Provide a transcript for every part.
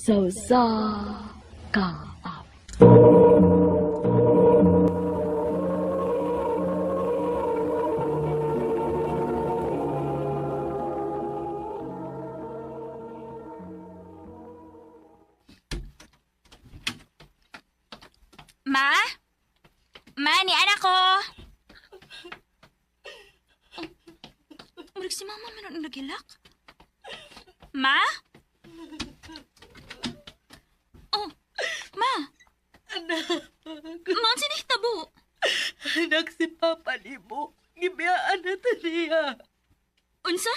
Sa usa ka awit. Ma? Ma, ni anak ko. Murag si mama man ang naghilak. Ma? Oh, ma. Anak. Ma, ang sinihitabo? Anak, si Papa nimo. Gibiyaan na ta niya. Unsa?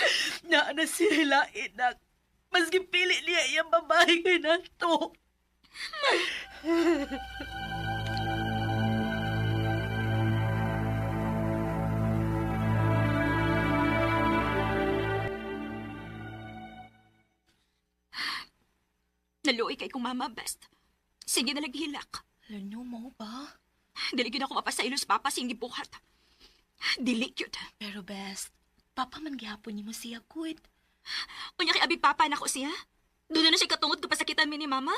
Naa na siya lain, anak. Mas gipili niya iyang babae kay nato. Ma. Naluoy kay kong mama, best. Sige na naghilak. Lano mo ba? Dili gyud ako mapasailos papa sing gibuhat. Dili gyud. Pero best, papa man gihapon nimo siya good. Unya kay abi papa nako siya. Doon na siya katungod kapasakitan mi ni mama.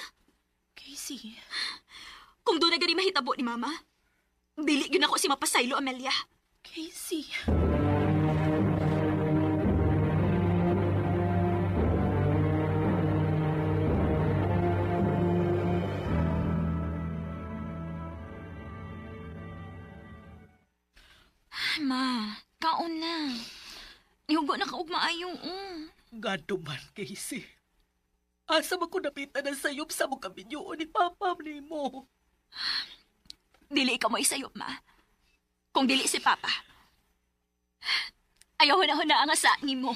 Casey. Kung doon na gani mahitabo ni mama, dili gyud ako si mapasaylo, Amelia. Casey. Ay, ma, kaon na. Nihugo na ka og maayo. Oh. Gado man, Casey. Asa man ko napita na sayop sa mong kaminyoon ni Papa nimo. Dili ka mo isayop, ma. Kung dili si Papa. Ayaw na na ang asa nimo.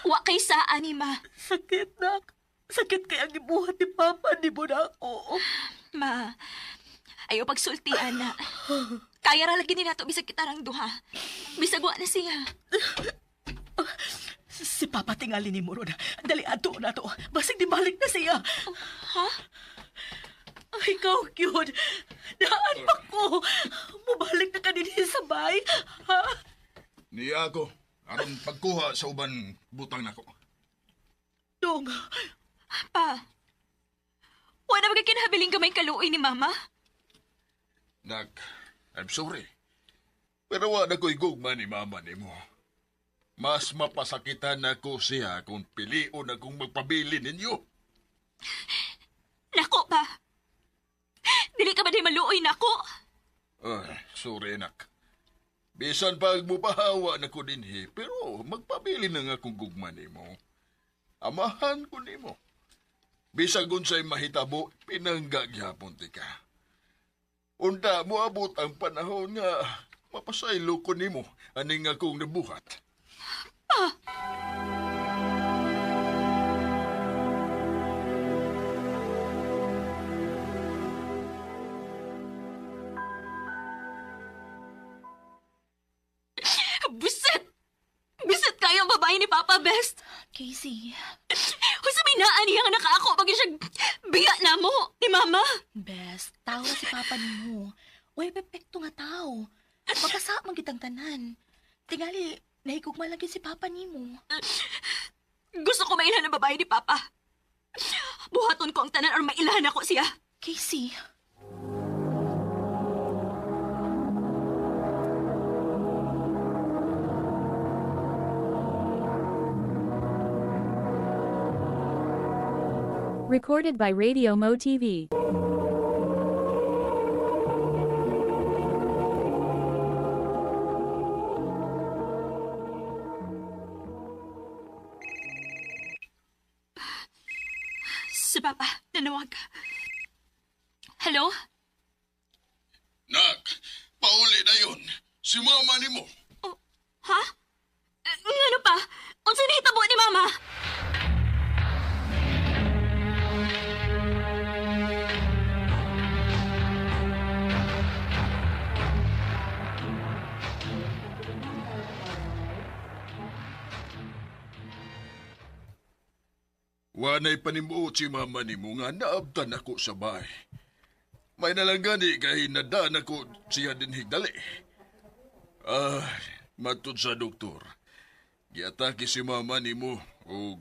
Wa kay saa ni ma. Sakit na. Sakit kay ang gibuhat ni Papa nimo na ako. Ma, ayaw pagsulti, ana. Kaya ra lagi ni nato bisag kitarang duha. Bisag wa na siya. Si Papa tingali ni Moron. Dali, ato na to. Basig di balik na siya. Oh, ha? Ay, ikaw, cute. Daan pa ko. Mubalik na ka din sa bay. Ha? Niya ako. Aron pagkuha sa uban butang nako. Dong. Pa, wala ba kinahabiling gamay kaluoy ni Mama? Nak, I'm sorry. Pero wala ko'y gugma ni Mama nimo. Mas mapasakitan ako siya kung pilion akong magpabili ninyo. Nako pa. Dili ka ba di maluoy nako? Ay, sorry nak. Bisan pag mupahawa na ko dinhi, pero magpabili na nga kung gugma nimo. Amahan ko nimo. Bisag unsay mahitabo, pinangga gyapon ti ka. Unta moabot ang panahon nga mapasaylo ko nimo aning akong nabuhat. Ah! Buset! Buset kayo ang babae ni Papa Best! Casey. Kung sa may naan niya nga nakaako, pag siya biya na mo ni Mama. Best, tao si Papa nimo. Uy, pepekto nga tao. Magkasa man kitang tanan. Tingali, nahigugma lagi si Papa nimo. Gusto ko mailhan ang babae ni Papa. Buhaton ko ang tanan or mailhan ako siya. Casey. Recorded by Radio Mo TV. Si Papa, nanawag. Hello? Nak, pauli na yun. Si Mama nimo. Oh, ha? Ngano pa? Unsa nahitabo ni Mama? Wanay panimuot si Mama nimo nga naabtan ako sa bahay. May nalang gani kay nadaan ako siya din higdali. Ay, matud sa doktor. Giatake si Mama nimo og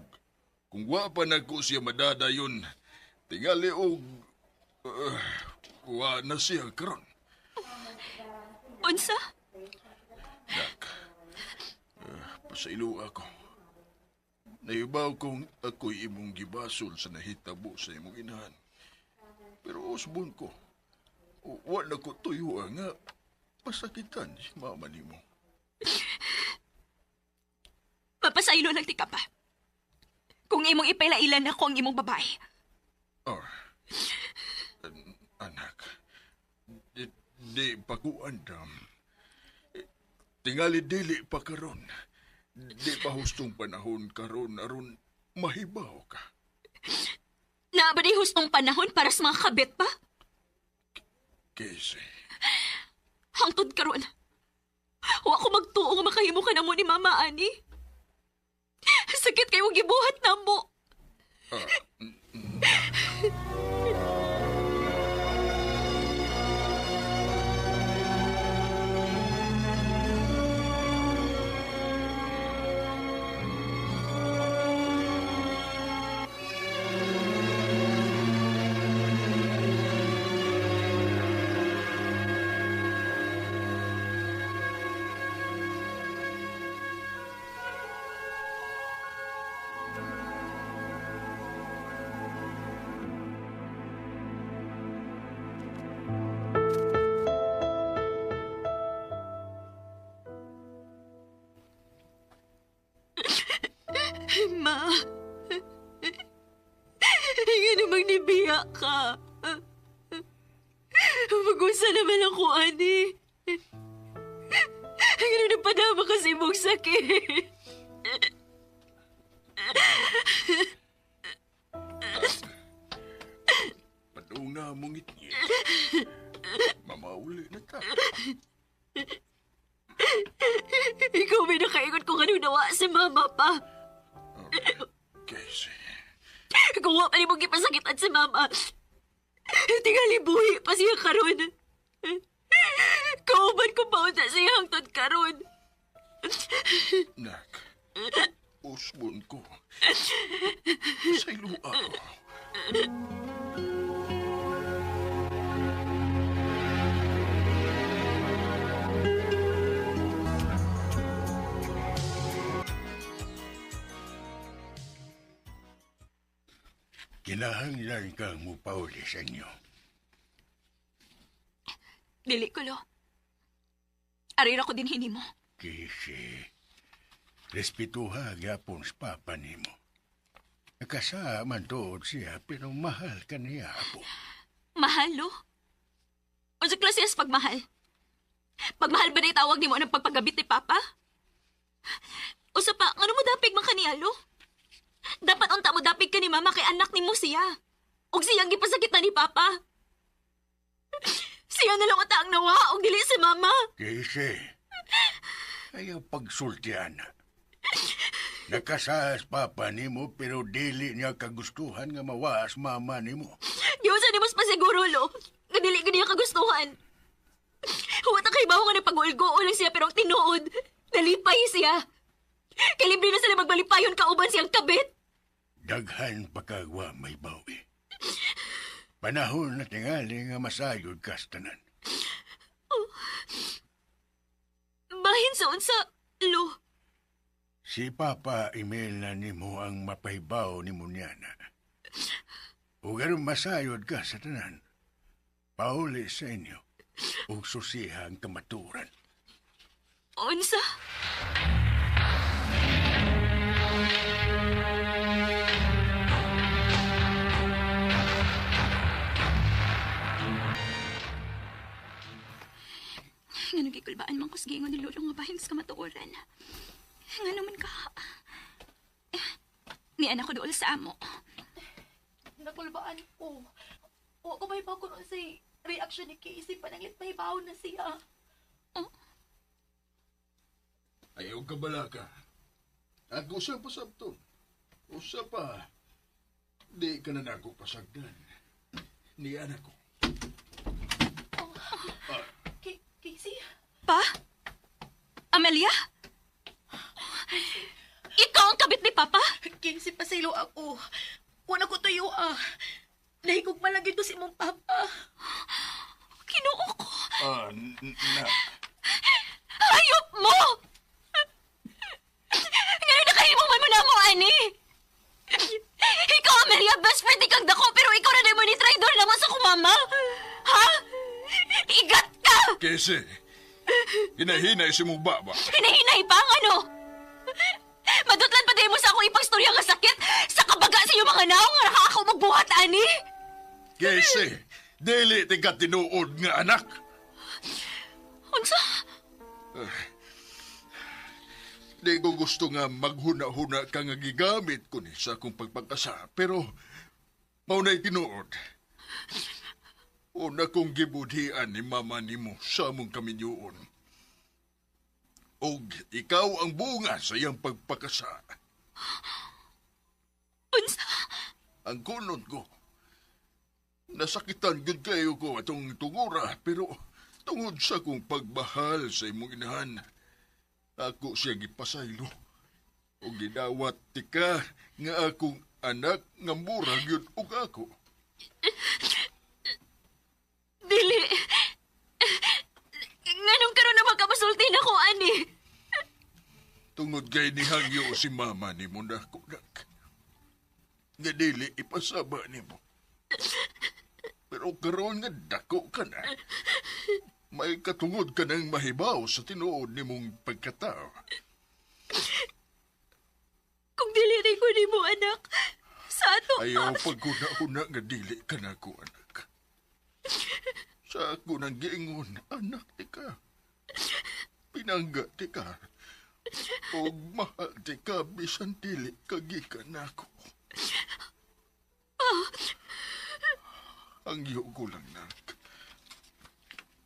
kung wa pa nako siya madadayon, Tingali og wa na siya karon. Unsa? Nak, pasailo ako. Naibaw kong ako'y imong gibasol sa nahitabo sa imong inahan. Pero usbon ko, wa na ko tuyo nga pasakitan si mama nimo. Mapasaylo lang ti ka pa. Kung imong ipailailan ako ang imong babae. Oh, anak, di pa ko andam. Tingali dili pa karon. Di pa hustong panahon karon aron mahibaw ka. Naa ba di hustong panahon para sa mga kabit pa? Casey. Hangtod karon. Wa ko magtuo nga makahimo ka namo ni Mama ani. Sakit kayo gibuhat namo. Ma, nga namang nibiya ka. Mag-usa naman ako, ani. Nga napadama ka sa imong sakit. Padunga mong itngit. Mamauli na ta. Ikaw may nakaingon kung anong nawa si Mama pa. Casey. Kung wa pa nimo gipasakitan si Mama, tingali buhi pa siya karon. Kauban ko pa unta siya hangtod karon. Nak, usbon ko. Sa ilo ako. Kinahanglan kang mupauli sa inyo. Dili ko, lo. Arira ko din hinimo. Kisi, respetuha gyapon sa papa nimo. Nakasa man tuod siya, pero mahal ka niya, apo. Mahal, lo? Unsa klase as pagmahal? Pagmahal ba na itawag nimo ng pagpagabit ni Papa? Usa pa, ngano mo dapig man kaniya, lo? Dapat unta mo dapig ka ni Mama kay anak nimo siya. Og siyang gipasakit na ni Papa. Siya na lang unta ang nawa og dili si Mama. Kisi, ayaw pagsultian. Nakasas papa nimo pero dili niya kagustuhan nga mawas mama nimo. Giunsa nimo sa pasiguro, lo. Nga dili ka niya kagustuhan. Huwag ta kay bawo nga nagpag-ulgo lang siya pero ang tinuod, nalipay siya. Kay libre na sila magbalipayon kauban siyang kabit. Daghan pa kagwa may bawi. Panahon na tingali nga masayod kas tanan. Bahin sa unsa, lo. Si Papa email na nimo ang mapahibaw ni Munyana. Ug aron masayod ka sa tanan, pauli sa inyo ug susiha ang kamaturan. Unsa? Nga nagikulbaan man ko sa giingon ni Lolo nga bahin sa kamatuoran. Nga naman ka. Ni anak ko dool sa amo. Nakulbaan ko. Wa ko mahibaw kuno si reaction ni Casey, pananglit mahibaw na siya. Oh? Ayaw ka bala ka. Ako sa pasabton. Usa pa. Di ka na nako pasagdan. Ni anak ko. Oh. Casey? Pa? Amelia? Ikaw ang kabit ni Papa? Casey, pasaylo ako. Wala ko tuyo ah. Nahigugma lang gyud ko sa imong papa. Kinuo ko. Ah, nak. Hayop mo! Ngayon nakahimo man mo na mo, ani! Ikaw, Amelia, best friend ikang dako, pero ikaw na naman ni traidor naman sa kumama! Ha? Igat ka! Kasi, hinahinay si mong baba. Hinahinay pa ang ano? Madutlan pa din mo sa akong ipagstorya nga sakit sa kabaga sa iyong mga naong nga nakakaw magbuhat, ani! Kasi, dili tingka tinuod nga anak. Unsa? Di ko gusto nga maghuna-huna ka nga gigamit ko ni sa akong pagpagkasa, pero mao na'y tinuod. Una kong gibudhian ni mama nimo sa among kaminyuon. Og ikaw ang bunga sa iyang pagpakasa. Unsa? Ang kunot ko. Nasakitan gud kayo ko atong tungura, pero tungod sa akong pagmahal sa imong inahan, ako siya gipasaylo. O gidawat tika nga akong anak nga mura gyud og ako. Dili. Nganong karon na magkapasulti na ko, ani? Tungod kay nihangyo si mama nimo nako nak. Nga dili ipasaba nimo. Pero karon nga dako ka na. May katungod ka ng mahibaw sa tinuod nimong pagkatao. Kung dili rin ko nimo, anak, sa ato Ayaw paghuna-huna nga dili ka na ko, anak. Sa ako nang giingon, anak ti ka. Pinangga ti ka. Og mahal ti ka, bisan dili ka gikan nako. Ang iyo ko lang, nak.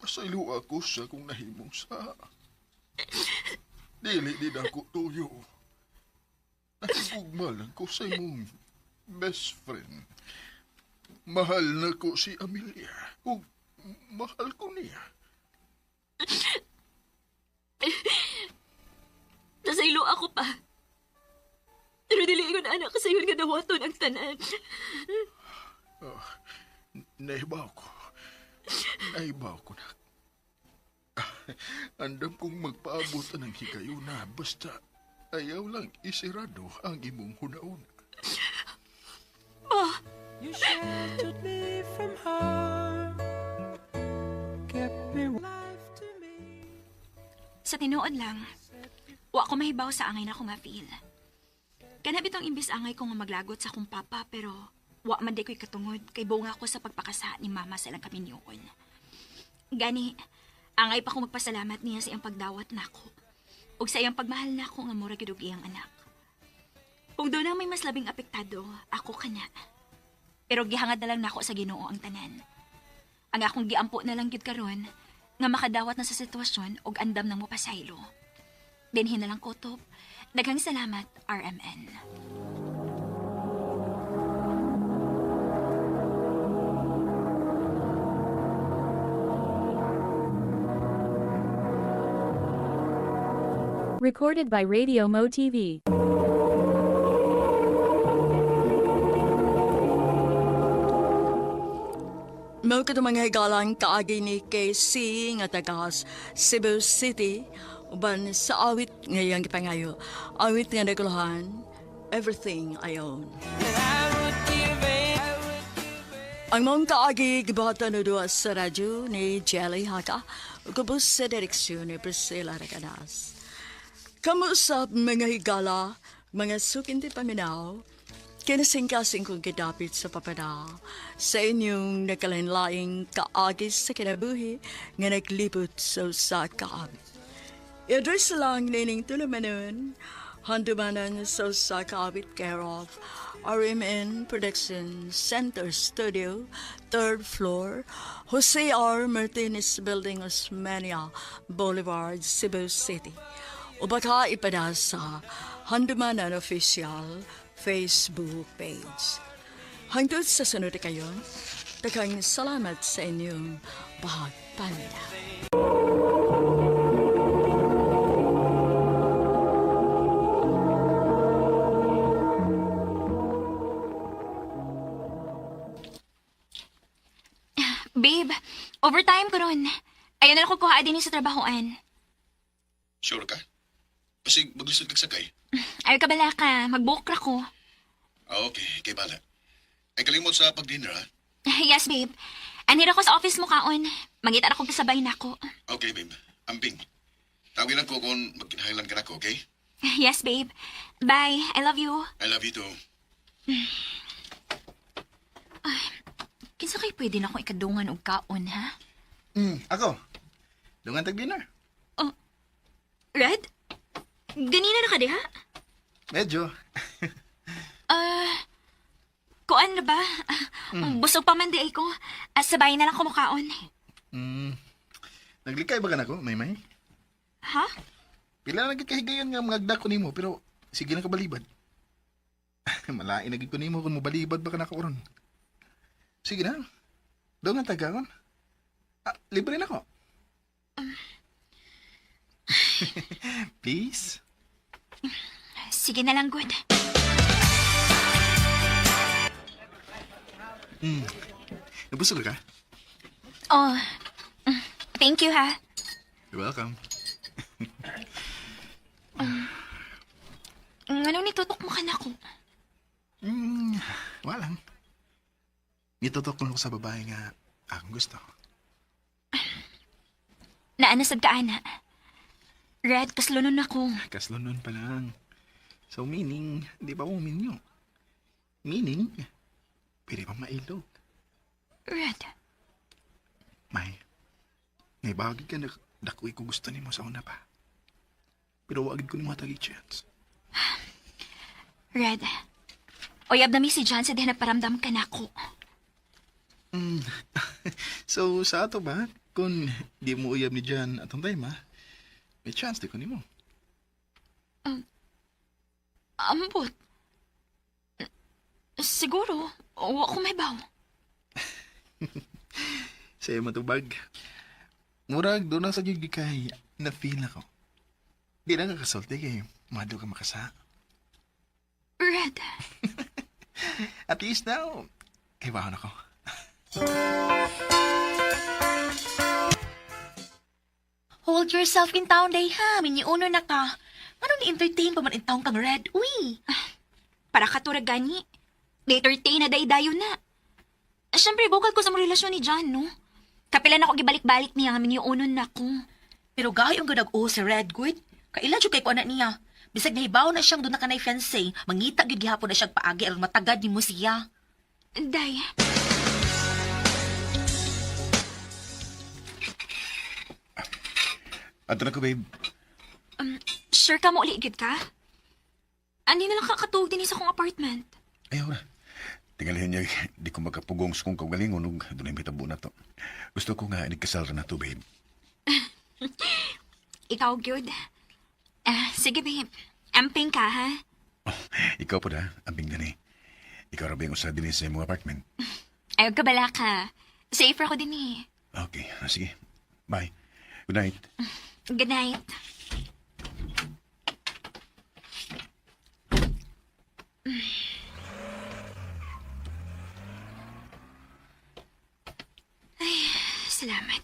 Pasaylo ako sa kung nahimong sa. Dili din ako tuyo. Nahigugma lang ko sa imong best friend. Mahal na ko si Amelia. Ug mahal ko niya. Nasaylo ako pa. Pero dili ko na anak kasi yun nga dawaton ang tanan. Nahibaw ko. Nahibaw ko na. Andam kong magpaabot ng higayuna basta ayaw lang isirado ang imong hunauna. You sheltered me from harm, kept me life to me. Sa tinuod lang, wa ko mahibaw sa angay na ko nga feel. Kana bitong imbis angay ko nga maglagot sa akong papa pero wa man di ko'y katungod kay bunga ko sa pagpakasa ni mama sa ilang kaminyoon. Gani, angay pa ko magpasalamat niya sa iyang pagdawat nako. Ug sa iyang pagmahal nako nga mura gyud og iyang anak. Kung doon na may mas labing apektado, ako kana. Pero gihangad na lang nako sa Ginoo ang tanan. Ang akong giampo na lang gyud karon nga makadawat na sa sitwasyon og andam nang mopasaylo. Dinhi na lang kutob. Daghang salamat, RMN. Recorded by Radio Mo TV. Mao kadto mga higalang kaagi ni KC nga taga Cebu City uban sa awit ngayang gipangayo. Awit nga naguluhan, Everything I Own. Ang mong kaagi gibuhatan og duha sa radyo ni Jelly Haka ug ubos sa direksyon ni Priscilla Recanas. Kamusap mga higala, mga sukinti paminaw, kinasingkasing kong gidapit sa papada sa inyong nakalain-laing kaagis sa kinabuhi nga naglibot sa usa ka awit. I-address lang nining tulumanon, handumanan sa usa ka awit care of RMN Production Center Studio, third floor, Jose R. Martinez Building, Osmeña Boulevard, Cebu City. O baka ipada sa Handumanan Official Facebook page. Hangtod sa sunod kayon, daghang salamat sa inyong pagpaminaw. Babe, overtime ko ron. Ayaw na lang ko kuha din sa trabahoan. Sure ka? Basig maglisod kag sakay. Ayaw ka bala ka, mag-book ra ko. Ah, okay, kay bala. Ay kalimot sa pag-dinner ha. Yes, babe. Anhira ko sa office mo kaon. Mangita na kong kasabay na ako. Okay, babe. Amping. Tawagin lang ko kung magkinahanglan ka nako, okay? Yes, babe. Bye. I love you. I love you too. Kinsa kay pwede na akong ikadungan og kaon, ha? Ako. Dungan tag dinner. Red? Ganina na ka diha? Medyo. Ah, kuan na ba? Busog pa man di ay ko. Ah, sabay na lang kumukaon. Naglikay ba ka nako, Maymay? Ha? Pila na gid kahigayon nga mga ko nimo pero sige na kabalibad. Malain na gid ko nimo kung mobalibad ba ka nako ron. Sige na. Dungan tag kaon. Ah, libre na ko. Please? Sige na lang, good. Nabusog ka? Oh, thank you, ha? You're welcome. Anong nitutok mo ka na ko? Wala lang. Nitutok lang ko sa babae nga akong gusto. Naanasad ka, ana. Red, kaslunon ako. Kaslo nun pa lang. So meaning, di ba uminyo? Meaning, pwede pa mailog. Red, May, may bagay ka na dakoy ko gusto nimo sa una pa. Pero wagid ko nimo hatag chance. Red. Oyab na mi si John sa diha nagparamdam ka na ako. So sa ato ba, kung di mo uyab ni Jan atong time ha, may chance di ko nimo. Ambot. Siguro, wa ko may baw. Sa iyo matubag. Murag doon na sa gyud kay na feel ako. Di na kakasulti kay mado ka makasa. Red, At least now, kay bahon ako. Hold yourself in town day ha. Miniuno na ka. Ano ni-entertain pa man in town kang Red? Uy! Para katurag gani. Later tay na daydayo na. Siyempre, bukal ko sa mga relasyon ni John, no? Kapilan ako gibalik-balik niya nga miniunon na ko. Pero gahi ang ganag si Red good. Kaila jud kay ko anak niya. Bisag nahibaw na siyang doon na kanay fiancé, mangita gyud gihapon na siyang paagi aron matagad nimo siya. Day, Ato na ko, babe. sure ka mo uli gid ka? Ani na lang kakatuog din sa akong apartment. Ayaw na. Tingalihin niya, di ko makapugong sa kong kaugalingon ug dunay mitabo na to. Gusto ko nga inigkasal ra na to, babe. Ikaw, good. Ah, sige, babe. Amping ka, ha? Oh, ikaw po da, ambing gani. Ikaw ra ba yung usa dinhi sa imong apartment? Ayaw ka bala ka. Safer ako din eh. Okay, sige. Bye. Good night. Good night. Ay, salamat.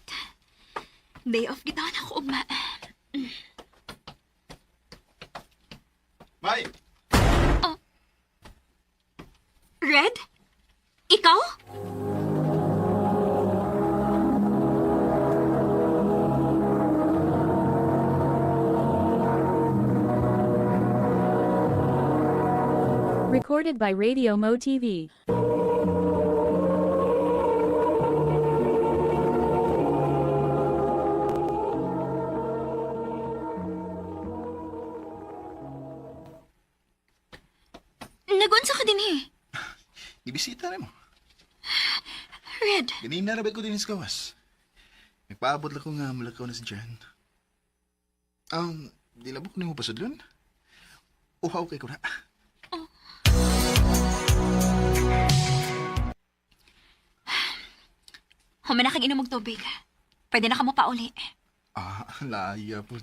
Day off kita na ako ugma. Bye! Red? Ikaw? Recorded by Radio Mo TV. Nagunsa ka din eh. Ibisita na mo. Red, Ganina ra ba ko din sa gawas. Nagpaabot lang ko nga mulakaw na si Jan. Di labo ko nimo pasudlon. Uhaw kay ko na. humana kang inom og tubig. Pwede na ka mo pauli. Ah, laya po.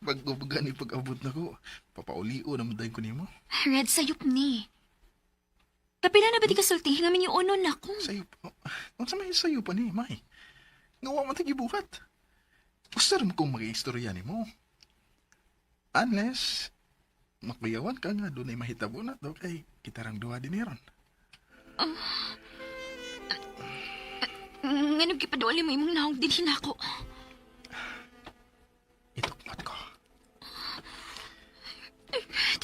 Pag gani pag-abot na ko, papaulio naman dahil ko nimo. Red, sayop ni. Kapila na ba di kasulti nga minyo-unon na ko? Sayo pa. Unsa may sayo pa ni, May? Nga wa man tagibuhat. Gusto rin kong mag-istorya nimo. Unless, makuyawan ka nga doon ay mahitabo na to kay kitarang duha din ron. Nganong gipaduali mo imong naong dinhin ako. Itukmot ko. Red.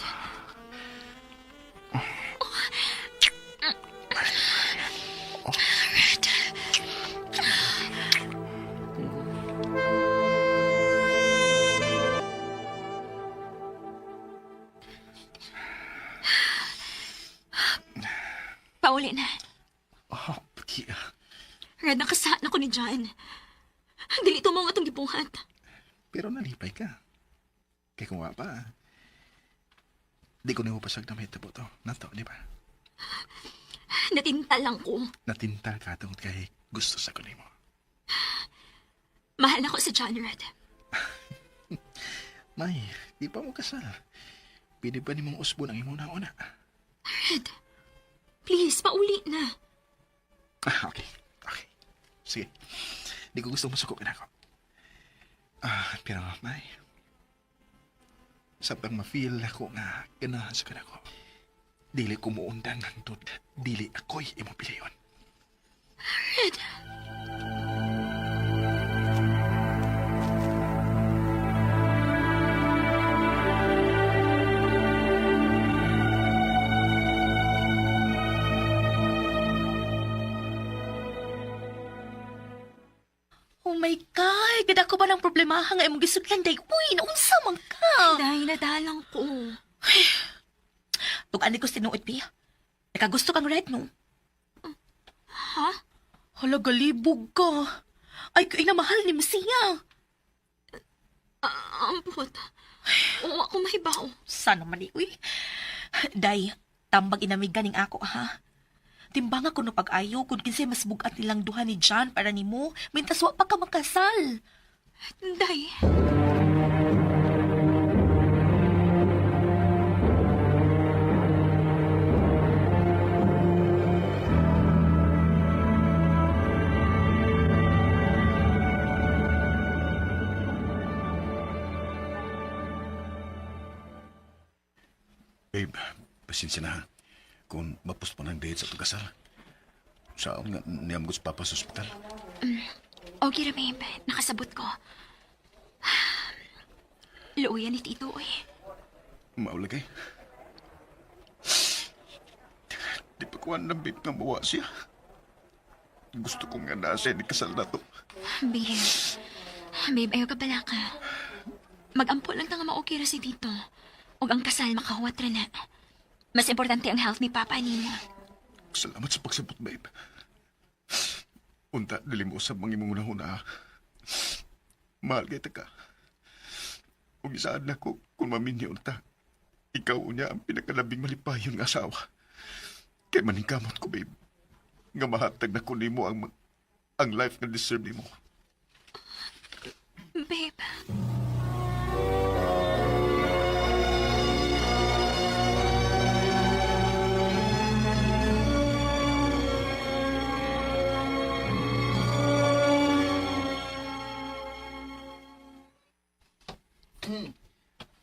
Pauli na. Oh, paki. Red, nakasaan ako ni John. Dili ito mo nga itong gibuhat. Pero nalipay ka. Kay kung wa pa, di ko nimo pasag na mahitabo to. Nato, di ba? Natinta lang ko. Natintal ka tungod kay gusto sa ko nimo. Mahal na ko si John, Red. May, di pa mo kasal. Pwede pa nimong usbon ang imong nauna. Red, please, pauli na. Ah, okay. Okay. Sige. Di ko gusto masuko ka na ako. Ah, pero may, sabtang ma-feel ako nga ganahan sa kanako. Dili ko muundang hangtod. Dili ako'y imong piliyon. Red. Oh my God! Gada ko ba ng problema nga imong gisudlan day? Uy, naunsa man ka? Dahil nadalang ko. Tug-an ko sinuot, Pia. Nakagusto kang red, no? Ha? Hala, galibog ka. Ay, kay na mahal ni Messiah. Ah, ampot. Oo, ako mahibaw. Sana man uy. Day, tambag inamigan ning ako, ha? Timbang ako no pag-ayo kung kinsay mas bugat nilang duha ni John para nimo, mintas wa pa ka makasal. Day. Babe, pasensya na ha. Kung mapuspon ang date sa pagkasal. Saan nga niyam ko sa papa sa ospital? Okay ra, babe. Nakasabot ko. Luuyan ni Tito, oy. Maulagay. Di pa kuhan ng babe nga mawa siya. Gusto ko nga na siya ni kasal na to. Babe. Babe, ayaw ka pala ka. Mag-ampo lang ta nga ma-okay ra si Tito. Ug ang kasal makahuwat ra na. Mas importante ang health ni Papa nimo. Salamat sa pagsabot, babe. Unta, dili mo usab mga imong unahuna. ha. Mahal kay ka. Ug isaad na ko kung maminyo unta. Ikaw unya ang pinakalabing malipayon nga asawa. Kay maningkamot ko, babe. Nga mahatag na ko nimo ang life nga deserve nimo. Babe.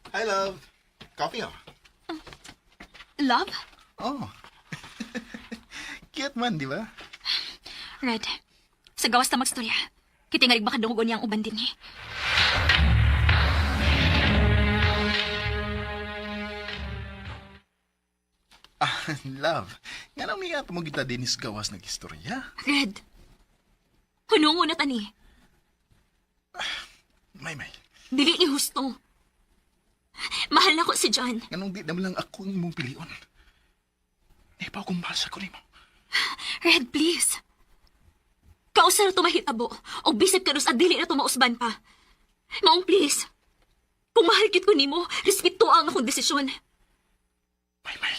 Hi, love. Coffee, oh. Love? Oh. Cute man, di ba? Red. Sa gawas ta magstorya. Kitingalig baka dungogon niya ang uban din eh. Ah, love. Nga nang miya mo kita dinis gawas nag-istorya. Red. Hunungo na tani. May, may. Dili ni husto. Mahal na ko si John. Nganong di naman lang ako ang imong pilion. Di pa akong mahal sa ko nimo. Red, please. Kausa na tumahitabo. O bisip ka sa dili na tumausban pa. Maong please. Kung mahal kit ko nimo, respeto ang akong desisyon. May, may.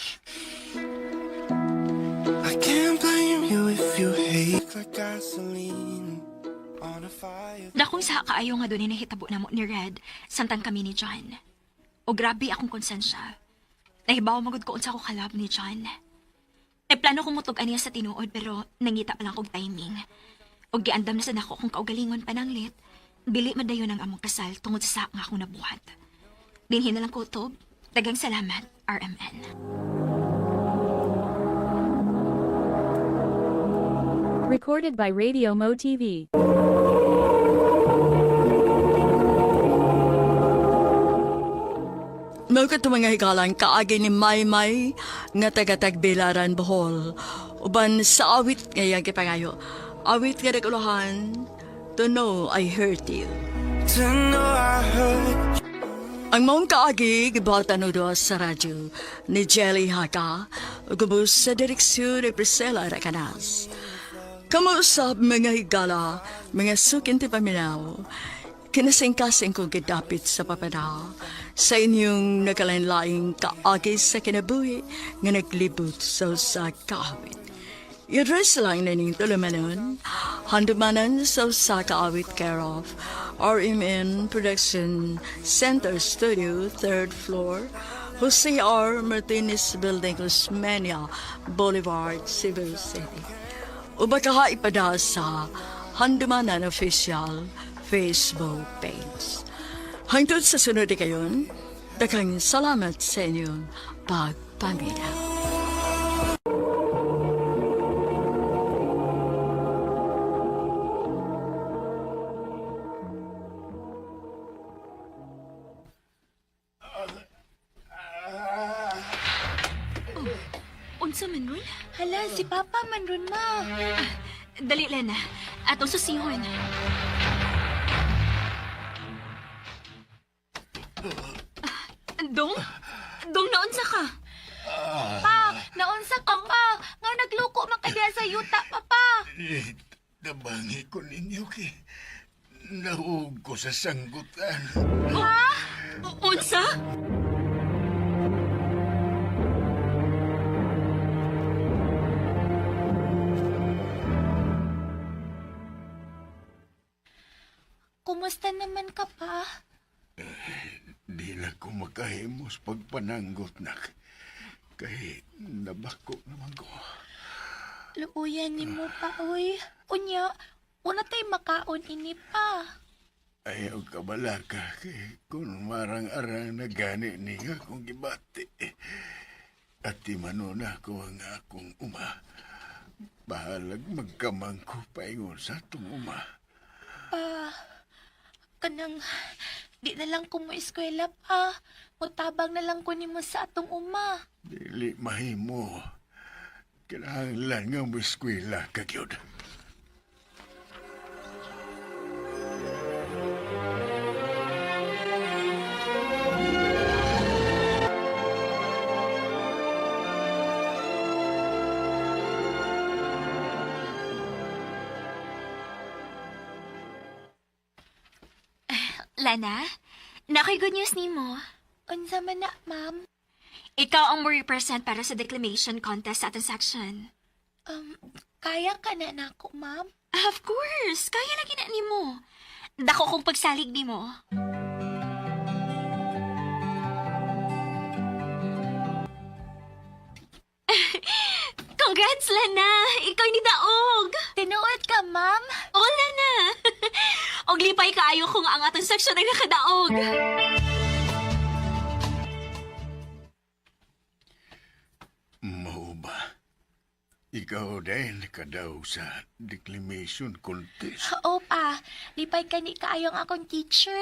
I can't blame you if you hate like gasoline on a fire. Dakong sa kaayo nga doon nahitabo na mo ni Red, samtang kami ni John. O grabe akong konsensya. Nahibaw magud ko unsa ko kalab ni John. Nagplano ko mutug aniya sa tinuod pero nangita pa lang kog timing. Og giandam na sa nako kung kaugalingon pananglit, dili madayon ang among kasal tungod sa nga akong nabuhat. Dinhi na lang ko utob. Daghang salamat, RMN. Recorded by Radio Mo TV. Mao kadto mga higalang kaagi ni Maymay nga taga Tagbilaran, Bohol. Uban sa awit nga iyang gipangayo. Awit nga naguluhan, To Know I Hurt You. To know I hurt Ang maong kaagi, gibatan o sa radyo ni Jelly Haka, gubos sa direksyon ni Priscilla Racanas. Kamuusap mga higala, mga sukin ti paminaw, kinasingkasing kong gidapit sa papanaw, sa inyong nagkalain-laing kaagi sa kinabuhi nga naglibot sa usa kaawit. I-address lang na ning tulumanon, handumanan sa usa ka awit care of RMN Production Center Studio, 3rd floor, Jose R. Martinez Building, Osmeña Boulevard, Cebu City. O baka ipada sa Handumanan Official Facebook page. Hangtod sa sunod na kayon, daghang salamat sa inyong pagpaminaw. Unsa man ron? Hala, si Papa man ron, ma. Dali, Lena. Atong susihon. Dong? Dong, naunsa ka? Pa, naunsa ka pa. Nga nagloko man ka diha sa yuta, papa. Eh, tabangi ko ninyo kay nahug ko sa sanggutan. Ha? Unsa? Kumusta naman ka pa? Di na ko makahimos pagpananggot nak. Kay nabako naman ko. Luuyan ni mo pa, oy. Unya, una tay makaon ini pa. Ayaw ka balaka kay kung marang-arang na gani niya kung gibati. At manuna ko ang akong uma. Bahalag magkamangko paingon sa atong uma. Pa, kanang, di na lang ko mo eskwela pa. Mutabang na lang ko nimo sa atong uma. Dili mahimo. Kinahanglan nga mo eskwela ka gyud. Lana, nakoy good news nimo. Unsa man na, ma'am? Ikaw ang mo represent para sa declamation contest sa atong section. Um, kaya ka na nako, ma'am? Of course, kaya lagi na nimo. Dako kong pagsalig nimo. Congrats, Lana! Ikaw ni Daog! Tinuod ka, ma'am? Oh, Lana! Og lipay kaayo kung ang atong section ay nakadaog. Mao ba? Ikaw dahil nakadaw sa declamation contest. Oo pa, lipay ka ni kaayo ang akong teacher.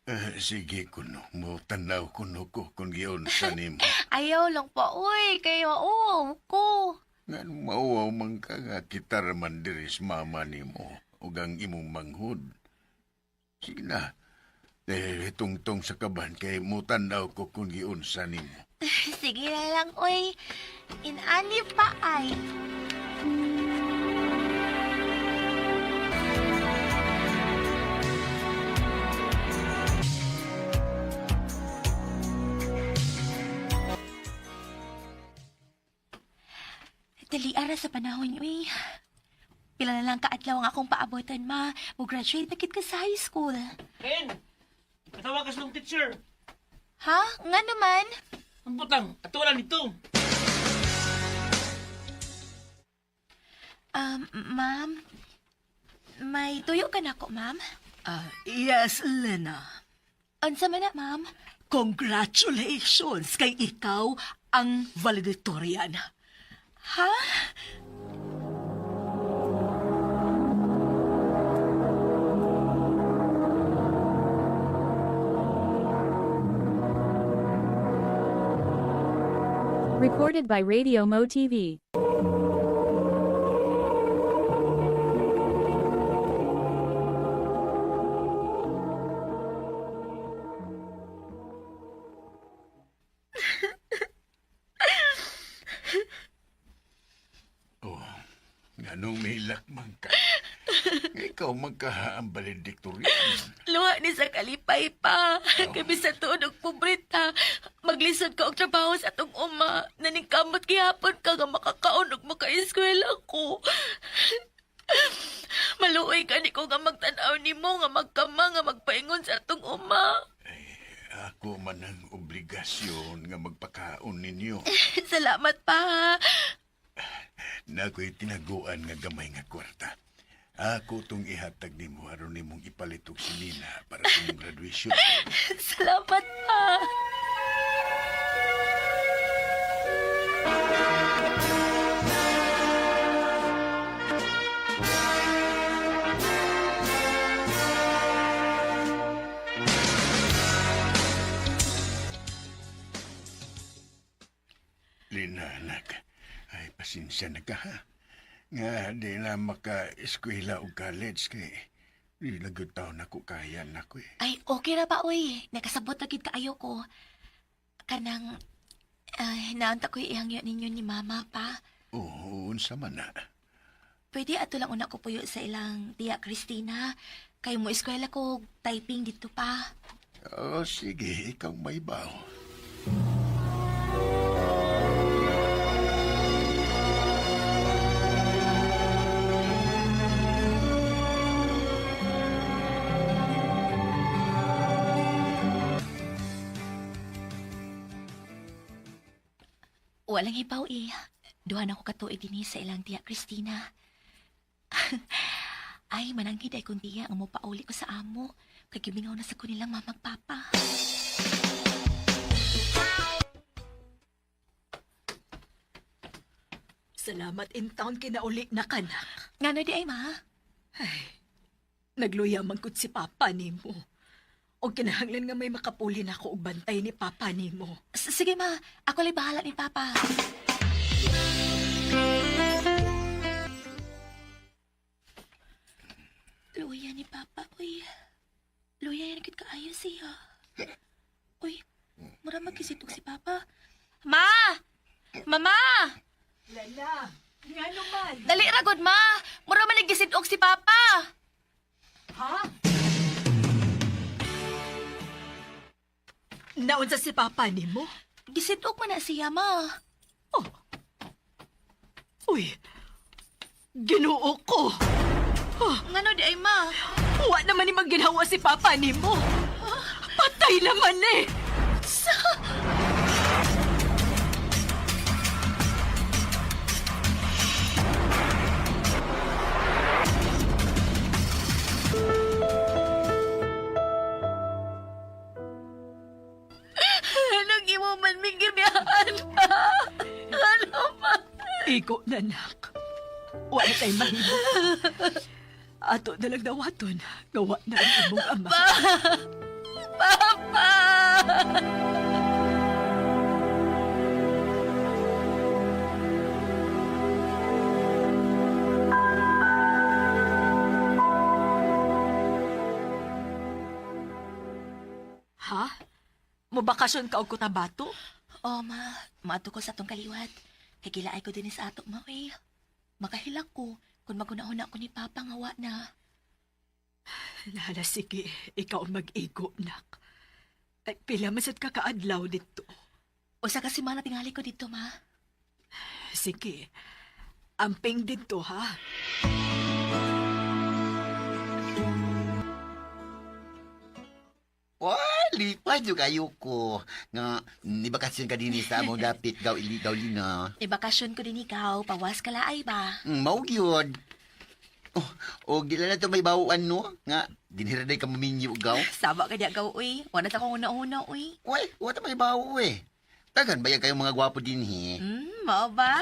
Eh, sige kuno, mo tanaw kuno ko kung giunsa nimo. Ayaw lang pa, uy, kayo, oo, ko. Ngan mauwaw man ka nga kita raman diri sa mama nimo ug ang imong manghud. Sige na. Eh, tungtong sa kaban kay mo tanaw ko kung giunsa nimo. Sige na lang, uy. Inani pa ay. Dali ara sa panahon, uy. Pila na lang kaadlaw ang akong paabotan, ma. Mo-graduate na kit ka sa high school. Ken, patawag ka sa teacher. Ha? Nga naman? Ang butang, ato wala nito. Ma'am, may tuyo ka na ko, ma'am? Ah, yes, Lena. Unsa man na, ma'am? Congratulations kay ikaw ang valedictorian. Ha? Recorded by Radio Mo TV. Oh, nganong mihilak man ka? Ikaw magkaha ang valedictorian. Luha ni sa kalipay pa. Kay bisan tuod og pobreta, maglisod ka og trabaho sa atong uma. Naningkamot gihapon ka nga makakaon og makaeskwela ko. Maluoy gani ko nga magtan-aw nimo nga magkama nga magpaingon sa atong uma. Ako man ang obligasyon nga magpakaon ninyo. Salamat pa. Na ako'y tinaguan nga gamay nga kwarta. Ako tong ihatag nimo aron nimong ipalit og sinina para sa imong graduation. Salamat pa. Lina, anak, ay pasensya na ka ha. Nga di na maka-eskwela o college kay di na gyud taon ako kaya nako eh. Ay, okay ra pa, oy. Nakasabot na gid kaayo ko. Kanang, ay, naunta ko'y ihangyo ninyo ni Mama pa. Oo, unsa man na. Pwede ato lang una ko puyo sa ilang tiya Christina. Kay mo eskwela ko typing dito pa. Oh, sige, ikaw may baw. Walang hibaw eh. Duha na ko katuig dinhi sa ilang tiya Christina. Ay, mananghid ay kung tiya ang mopauli ko sa amo. Kay gimingaw na sa ko nilang mamag papa. Salamat in town kinauli na kanak. Ngano di ay ma? Ay, nagluya man gud si Papa nimo. O kinahanglan nga may makapuli na ako og bantay ni Papa nimo. Sige ma, ako lay bahala ni papa. Luya ni papa, uy. Luya yan gud kaayo siya. Uy, mura magkisitog si papa. Ma! Mama! Lala, ngano man? Dali ra gud ma. Mura man naggisitog si papa. Ha? Naunsa si Papa nimo? Gisitog man na siya ma. Oh. Uy. Ginoo ko. Ngano di ay ma? Wa naman ni magginawa si Papa nimo. Patay naman eh. Sa Anong imo man ming gibiyahan pa? Ano pa? Igo na nak. Wa na tay mahimo. Ato na lang dawaton. Gawa na ang imong ama. Papa! Ha? Mobakasyon ka og Cotabato? Oh, ma. Maato ko sa atong kaliwat. Kay gilaay ko din sa ato, ma, eh. Makahilak ko kung magunahuna ko ni Papa nga wa na. Lala, sige. Ikaw ang mag-igo, nak. Ay, pila man sad ka kaadlaw dito. Usa ka semana tingali ko dito, ma. Sige. Amping dito, ha? Wah, Lipad yung kayo ko. Nga, ni bakasyon ka din sa among dapit, gaw ili, gaw lina. Ibakasyon ko din ikaw, pawas ka laay ba? Mao gyud. Oh, og di lang na to may bawuan no? Nga, dinhira day ka maminyo gaw. Saba ka diya gaw, uy. Wala ta kong una-una, uy. Uy, wala may bawo eh. Tagan ba yan kayong mga gwapo dinhi? Mao ba?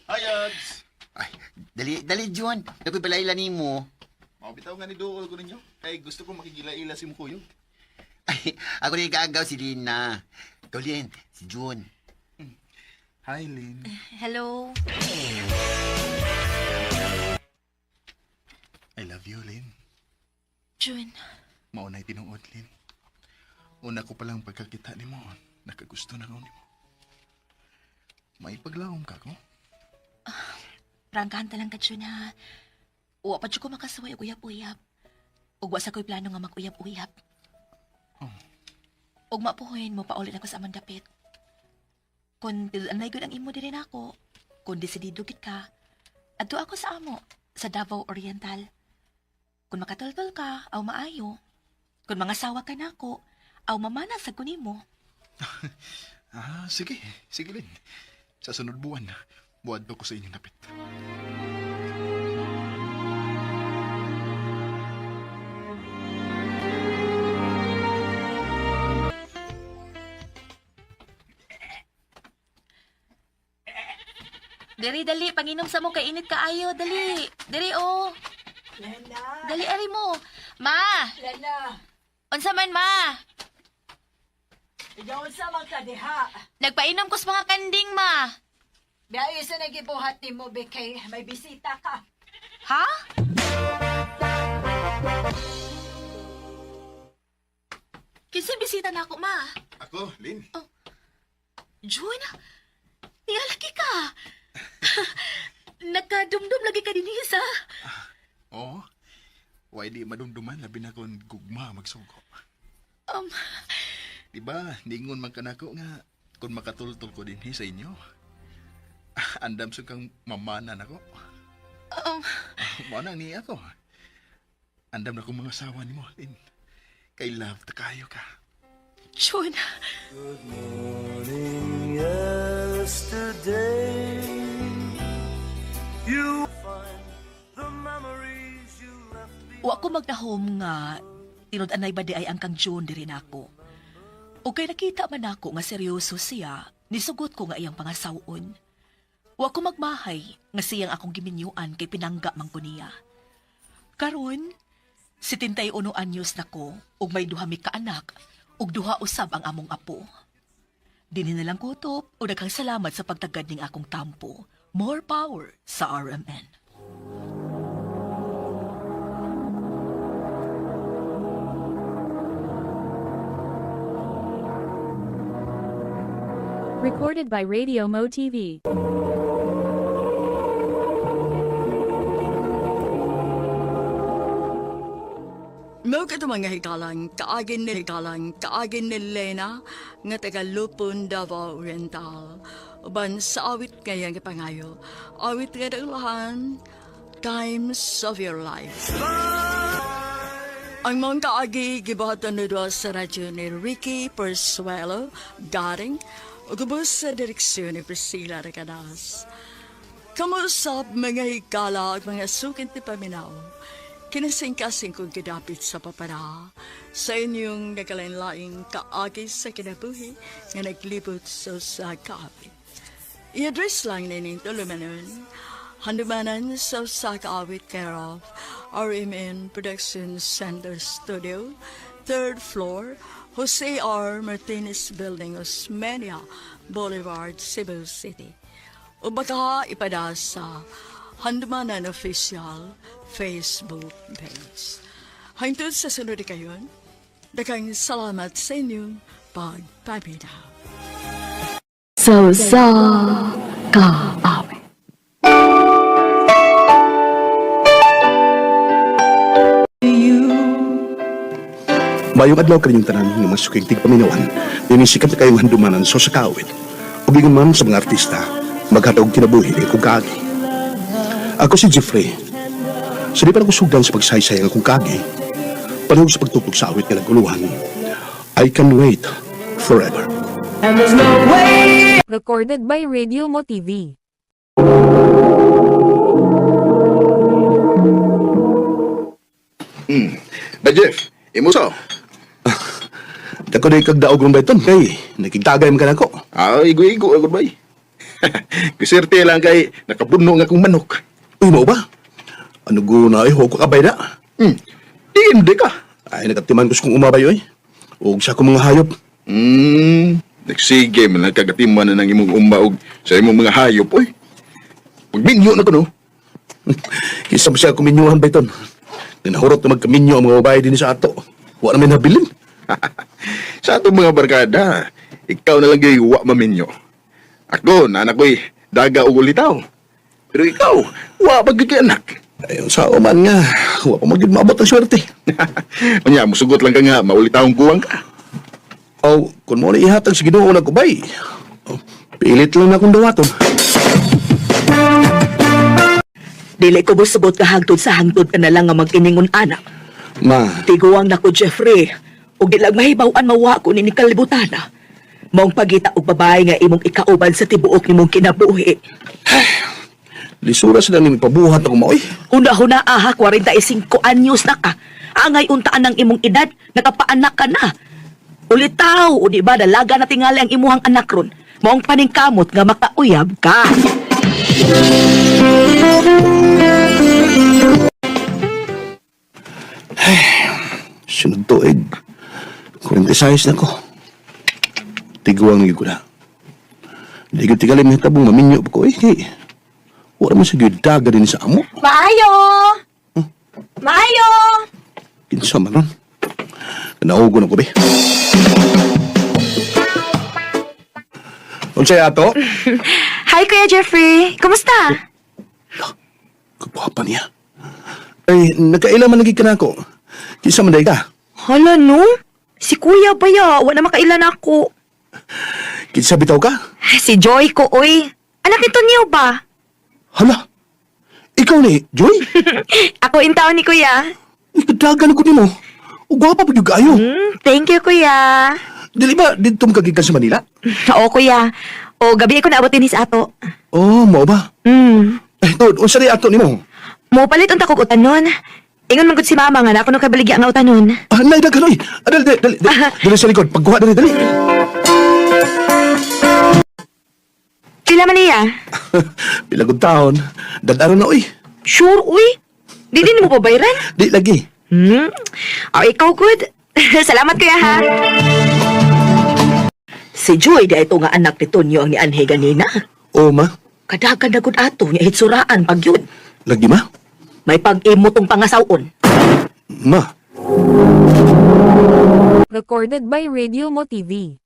Hi, Ads! Ay, dali, dali, John. Nakoy palaila nimo. Mao bitaw nga ni duol ko ninyo. Kay gusto ko makigila-ila si Mukuyog. Ay, ako rin kaagaw si Lina. Ikaw, Lin, si June. Hi, Lin. Hello. I love you, Lin. June. Mao na'y tinuod, Lin. Una ko palang pagkakita nimo, nakagusto na ko nimo. May paglawom ka ko? Prangkahan ta lang ka, June, ha? Wa pa jud ko makasuway og uyab-uyab. Ug wa sa ko'y plano nga mag-uyab-uyab. Oh. Ug mapuhoy mo paulit ako sa among dapit. Kung anay gud ang imo diri nako, kung desidido gid ka, adto ako sa amo, sa Davao Oriental. Kung makatultol ka, aw maayo. Kung mangasawa ka nako, aw mamana sa kunimo. Ah, sige. Sige, Lin. Sa sunod buwan, buwan ko sa inyong dapit. Diri, dali, panginom sa mo, kainit kaayo, dali. Diri, oh. Lena! Dali, ari mo. Ma! Lena! Unsa man, ma? Ikaw sa man ka diha. Nagpainom ko sa mga kanding, ma. Biyahe sa nagibuhat ni mo, Bekay. May bisita ka. Ha? Kinsa bisita na ako, ma? Ako, Lin. June, nialaki ka. Nagkadumdum lagi ka dinhis, ha? Oo. Why di madumduman, labi na kung gugma magsugo. Diba, ningon man ka nako nga, kung makatultol ko dinhi sa inyo, andam sa kang mamana nako. Mao na ni ako. Andam na kong mga asawa nimo, Lin. Kay love ta kayo ka. June. Good morning, yesterday. You find the memories you left Wa ko magdahom nga tinud-anay ba di ay ang kang June diri nako. O kay nakita man nako nga seryoso siya, nisugot ko nga iyang pangasawon. Wa ko magmahay nga siyang akong giminyuan kay pinangga man ko niya. Karon, 71 anyos na ko ug may duha mi kaanak ug duha usab ang among apo. Dinhi na lang kutob o daghang salamat sa pagtagad ning akong tampo. More power sa RMN. Recorded by Radio Mo TV. Mao kato mga higalang kaagin ni higalang kaagin ni Lena nga taga Lupon, Davao Oriental. Uban sa awit ngayang pangayo. Awit nga daglahan, Times of Your Life. Ang mga kaagi gibuhatan ni Dua sa radyo ni Ricky Persuelo, Garing, ug ubos sa direksyon ni Priscilla Recadas. Kamusap mga higala at mga sukin ti paminaw. Kinasingkasing kong gidapit sa papara sa inyong nagkalain-laing kaagi sa kinabuhi nga naglibot sa kaawit. I-address lang nining tulumanon. Handumanan sa usa ka awit care of RMN Production Center Studio, third floor, Jose R. Martinez Building, Osmeña Boulevard, Cebu City. O baka ipada sa Handumanan Official Facebook page. Hangtod sa sunod kayon, daghang salamat sa inyong pagpaminaw. Sa usa ka awit. Mayong adlaw kaninyong tanan ng mga suking tigpaminawan, dinhi sikat na kayong handumanan sa kaawit. Ug ingon man sa mga artista, maghatag og kinabuhi ning akong kaagi. Ako si Jeffrey. Sa di pa ako sugdan sa pagsaysay ang akong kaagi, panahon sa pagtugtog sa awit nga naguluhan. I can wait forever. And there's no way. Recorded by Radio Mo TV. Ba Jeff, imo so. Dako day kag daog rong bayton kay nakigtagay man ka nako. Ah, igo-igo agud bay. Kuserte lang kay nakapuno nga akong manok. Uy, mao ba? Ano go na ay ko kabay na. Hindi ka. Ay nagatiman ko sa kong umabay oy. Og sa akong mga hayop. Nagsige man lang kagatiman na ng imong umba og sa imong mga hayop oy. Pagminyo na ko no. Kisa mo siya kuminyuhan bayton. Tinahurot na magkaminyo ang mga babae din sa ato. Wa na may nabilin. Sa atong mga barkada, ikaw na lang gyud wa maminyo. Ako, nanak ko'y daga og ulitaw. Pero ikaw, wa pa gyud kay anak. Ayon sa man nga, wa pa magyud maabot ang swerte. Unya, musugot lang ka nga, maulitawong kuwang ka. Aw, kung mo na ihatag sa Ginoo na ko bay. Oh, pilit lang na akong dawaton. Dili ko musugot ka hangtod sa hangtod ka na lang nga mag-iningon anak. Ma, Tiguang nako Jeffrey. Ug di lang mahibaw-an mawa ko ni kalibutan. Maong pagita og babae nga imong ikauban sa tibuok nimong kinabuhi. lisura sila ni ipabuhat ako maoy. Una-huna aha, 45 anyos na ka. Angay untaan ng imong edad, nakapaanak ka na. Ulitaw, o di ba, dalaga na tingali ang imuhang anak ron. Maong paningkamot nga makauyab ka. Sunod tuig. 46 na ko. Tiguang gyud ko na. Di ko tigalim ng tabong maminyo pa ko eh. Kay, wala man sa gyud daga din sa amo. Maayo! Maayo! Kinsa man ron. Naugo na ko be. Unsay ato? Hi, Kuya Jeffrey! Kumusta? Kagwapa niya. Ay, nagkaila man lagi ka na ako. Kinsa man day ka? Hala, no? Si Kuya ba ya? Wala makailan ako. Kinsa bitaw ka? Si Joy ko, oy. Anak nito niyo ba? Hala! Ikaw ni, Joy? Ako in taon ni Kuya. Ikadagan ko nimo. O gwapa pa gyud kaayo. Thank you, Kuya. Dili ba didto mo kagikan sa Manila? Oo, Kuya. O, gabi ko naabot din sa ato. Oh, mao ba? Eh, tod, unsa di ato nimo? Mo palit unta kog utanon. Ingon man gud si mama nga na ako nung kabaligya nga utanon. Ah, nay daghan oy. Ah, dali, dali, dali, dali, dali sa likod. Pagkuha dali, dali. Pila man niya? Pila gud taon. Dadaron na oy. Sure, uy. Di din mo pabayran? Di lagi. O, ikaw good. Salamat, Kuya, ha? Si Joy, di ito nga anak ni Tonyo ang nianhe ganina. Oh, ma. Kadagan na gud ato, nga hitsuraan pag yun. Lagi ma. May pag-imo tong pangasawon. Ma. Recorded by Radio Mo TV.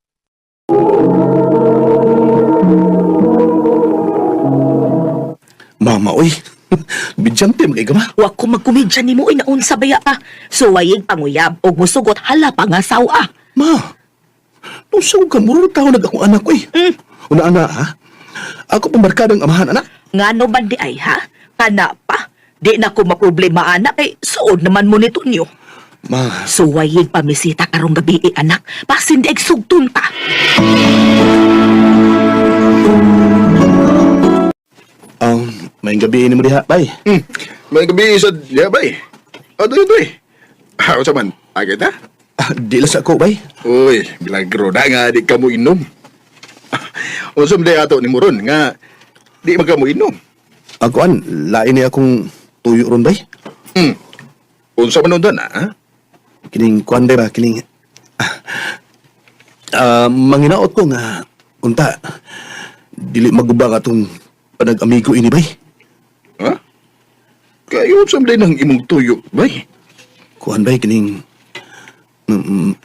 Mama oy. Bidyante magay ka ma. Wa ko magkomedya nimo oy naunsa baya pa. Suwayig panguyab og musugot hala pangasawa. Ma. Nung sa ka muro taon nag akong anak oy. Una ana ha. Ako pambarkadang amahan anak. Ngano man di ay ha? Kana pa. Di na ko maproblema anak kay suod naman mo ni Tonyo. Ma. Suwayig pamisita karong gabi eh, anak. Basin di sugtun ta. May gabi ni mo diha, bay. May gabi sa diya bay. O, doy, doy. Ah, unsa man? Agad ha? Ah, di lang sa ako, bay. Uy, milagro na nga di ka mo inom. Unsa man day ato ni Moron nga di man ka mo inom. Ako an, lain ni akong tuyo ron, bay. Unsa man unta na? Ha? Kining kuan bay ba, kining manginaot ko nga unta dili maguba ka tong panag-amigo ini bay. Ha? Kayo unsa man day nang imong tuyo, bay? Kuan bay kining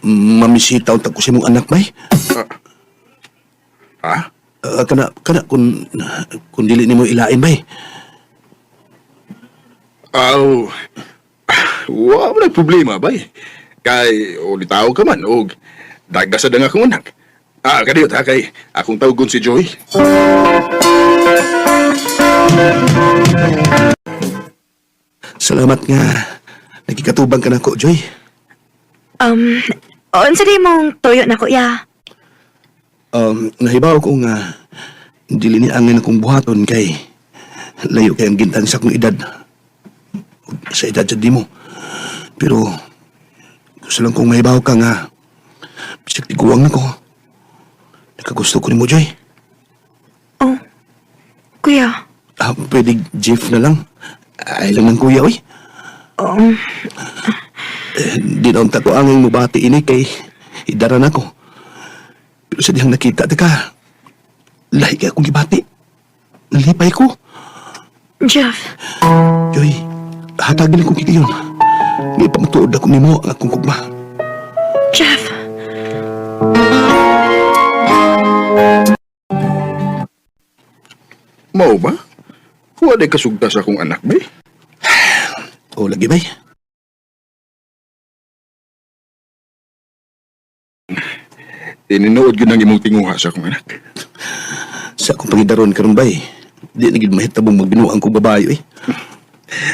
mamisita unta ko sa imong anak bay. Ha? Kana kana kun dili nimo ilain bay. Aw. Wa man problema bay. Kay ulitaw ka man og daga sa danga akong anak. Ah, kadiyot ha kay akong tawgon si Joy. Salamat nga nagikatubang ka nako, Joy. Unsa di mong tuyo na kuya? Nahibaw ko nga dili ni angin akong buhaton kay layo kay ang gintang sa akong edad. Sa edad sa di mo. Pero gusto lang kong mahibaw ka nga bisag tiguang na ko. Nakagusto ko nimo, Joy. Oh, kuya. Ah, pwede Jeff na lang. Ay lang ng kuya, oy. Eh, di na unta ko angin mubati ini kay idara na ko. Pero sa dihang nakita, teka, lahi kay akong gibati. Nalipay ko. Jeff. Joy, hatagin akong kitiyon. May pamatuod ako nimo ang akong kugma. Jeff. Mao ba? Wala kasugta sa akong anak, bay. O lagi, bay. Tinuod yun ang imong tinguha sa akong anak. Sa akong pangidaron karon bay, di na gid mahitabong magbinuang kong babayo eh.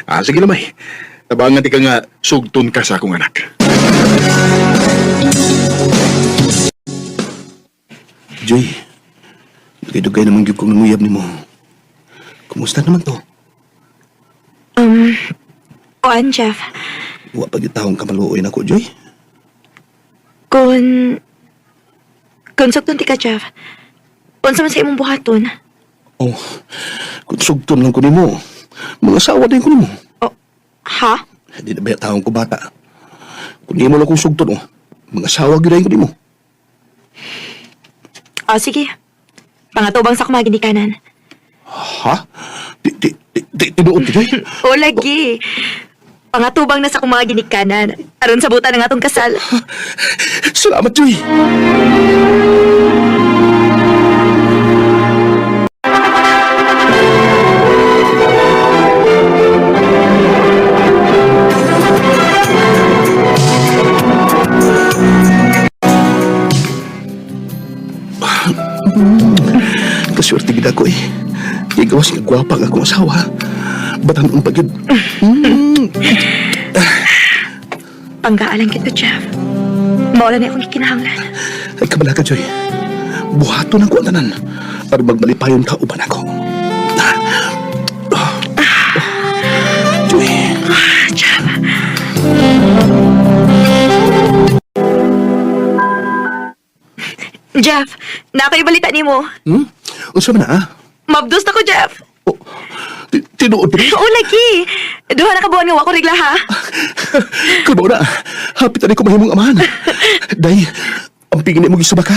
Ah, sige lang, bay. Tabangan ti ka nga sugton ka sa akong anak. Joy, dugay-dugay naman gyud kong nanguyab nimo. Kumusta naman to? Oan, Jeff. Wa pa gyud taong kamaluoy nako, Joy. Kung... Kung sugton ti ka, Jeff. Unsa man sa imong buhaton? Oh, kung sugton lang ko nimo, mga asawa din ko nimo. Oh, ha? Di na ba taong ko bata? Kung nimo lang kong sugton, oh, mga asawa gyud ko nimo. Oh, sige. Pangatubang sa akong mga ginikanan. Ha? Di, di, di, di, tinuod ti, Joy? O, lagi. Pangatubang na sa akong mga ginikanan. Aron sa buta ng atong kasal. Salamat, Joy. Kaswerte gid ako eh. Kay gawas nga gwapa ang akong asawa. Batan ang pagid. Panggaalan kita, Jeff. Maula na akong gikinahanglan. Ay kabala ka, Joy. Buhaton ang kuwan tanan para magmalipayon ka uban ako. Joy. Jeff. Jeff, nakaibalitan nimo. Hmm? Unsa man na, ah? Mabdos na ko, Jeff. Oh, tinuod ba? Oo, lagi. Duha na ka buwan nga wa ko regla, ha? Kalbo na. Hapit na ko mahimong amahan. Day, ang pingin mo gisuba ka.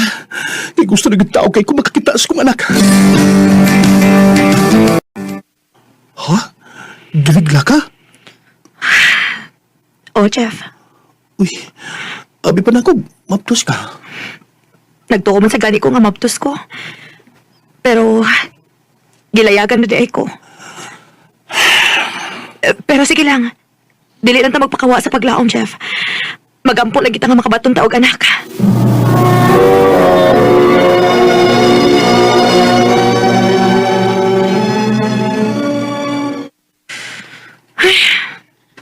Kay gusto na gyud tao kay kung makakita sa kong anak. Ha? Giligla ka? Oh, Jeff. Uy, abi pa na ako, maptos ka. Nagtuo man sa gani ko nga mabdos ko. Pero, gilayagan na di ay ko. Eh, pero sige lang. Dili lang ta magpakawa sa paglaom, Jeff. Magampo lagi ta nga makabaton ta og anak.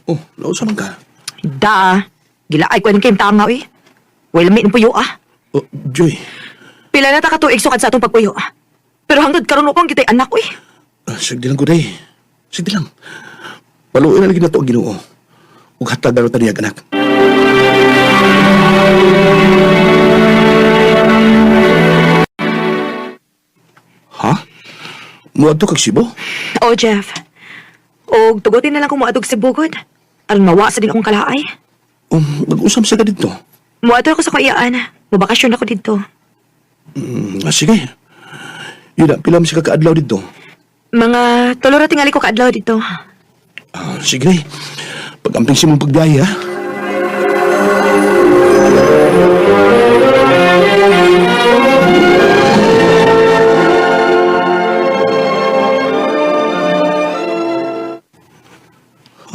Oh, nausa man ka. Da, gilaay ko ang kayong tanga, eh. Well, may puyo, ah. Oh, Joy, Pila na ta katuig sukad sa atong pagpuyo, ah. Pero hangtod karon upang kita'y anak, eh. ah, sige lang ko, day. Sige lang. Paluin na lagi na to ang Ginoo. Ug hatag na ta niya, anak. Ha? Muadto kag Cebu? Oh, Jeff. Og tugutin na lang kung muadog sa bugod. Aron mawa sa din akong kalaay. Mag-usam sa ka dito. Muadto ako sa kaiyaan. Mubakasyon ako dito. Sige. Yun na, pila mo siya kakaadlaw dito. Mga tulo ra tingali ko kaadlaw dito. Ah, sige. Pag-amping si mong pagbiyahe, ha?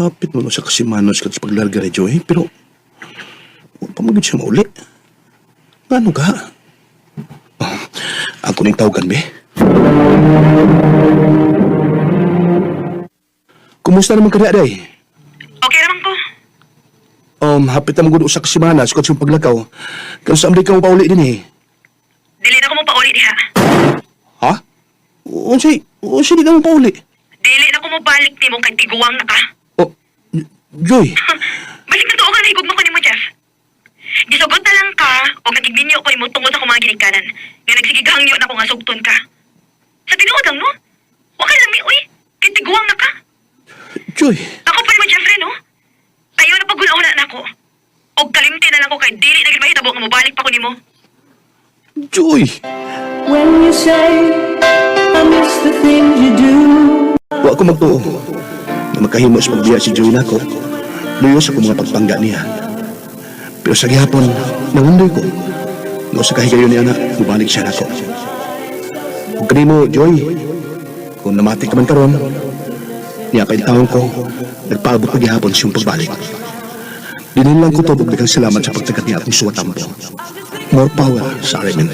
Hapit mo na siya kasi manos ka sa paglarga ni Joy, pero huwag pa magod siya mauli. Ano ka? Oh, ako ning tawagan, be. Kumusta naman ka na, Day? Okay naman ko. Hapit na magud usa ka semana sa kong paglakaw. Kung sa Amerika mo pauli din eh. Dili na ko mo pauli diha. Ha? Unsay, unsay di ka mo pauli? Dili na ko mo balik nimo kay tiguang na ka. Oh, Joy. Balik na tuogan na higugma ko nimo, Jeff. Gisugot na lang ka o nagigminyo ko nimo tungod sa akong mga ginikanan. Nga nagsigigangyo na ko nga sugton ka. Sa tinuod lang, no? Wa kay lami, uy. Kay tiguang na ka. Joy. Ako pa nimo, Jeffrey, no? Ayaw na pagulaw na nako. Og kalimti na lang ko kay dili na gid mahitabo nga mobalik pa ko nimo. Joy. When you say I miss the things you do. Wa ko magtuo na makahimo sa pagbiya si Joy nako. Luyo sa akong mga pagpangga niya. Pero sa gihapon, nangandoy ko. Nga sa kahigayon niya anak, mubalik siya nako. Kung kanimo, Joy, kung namati ka man karon, niya pa taon ko, nagpaabot pa gihapon siyang pagbalik. Dinin lang ko to, daghang salamat sa pagtagat niya akong suwatampo. More power sa RMN.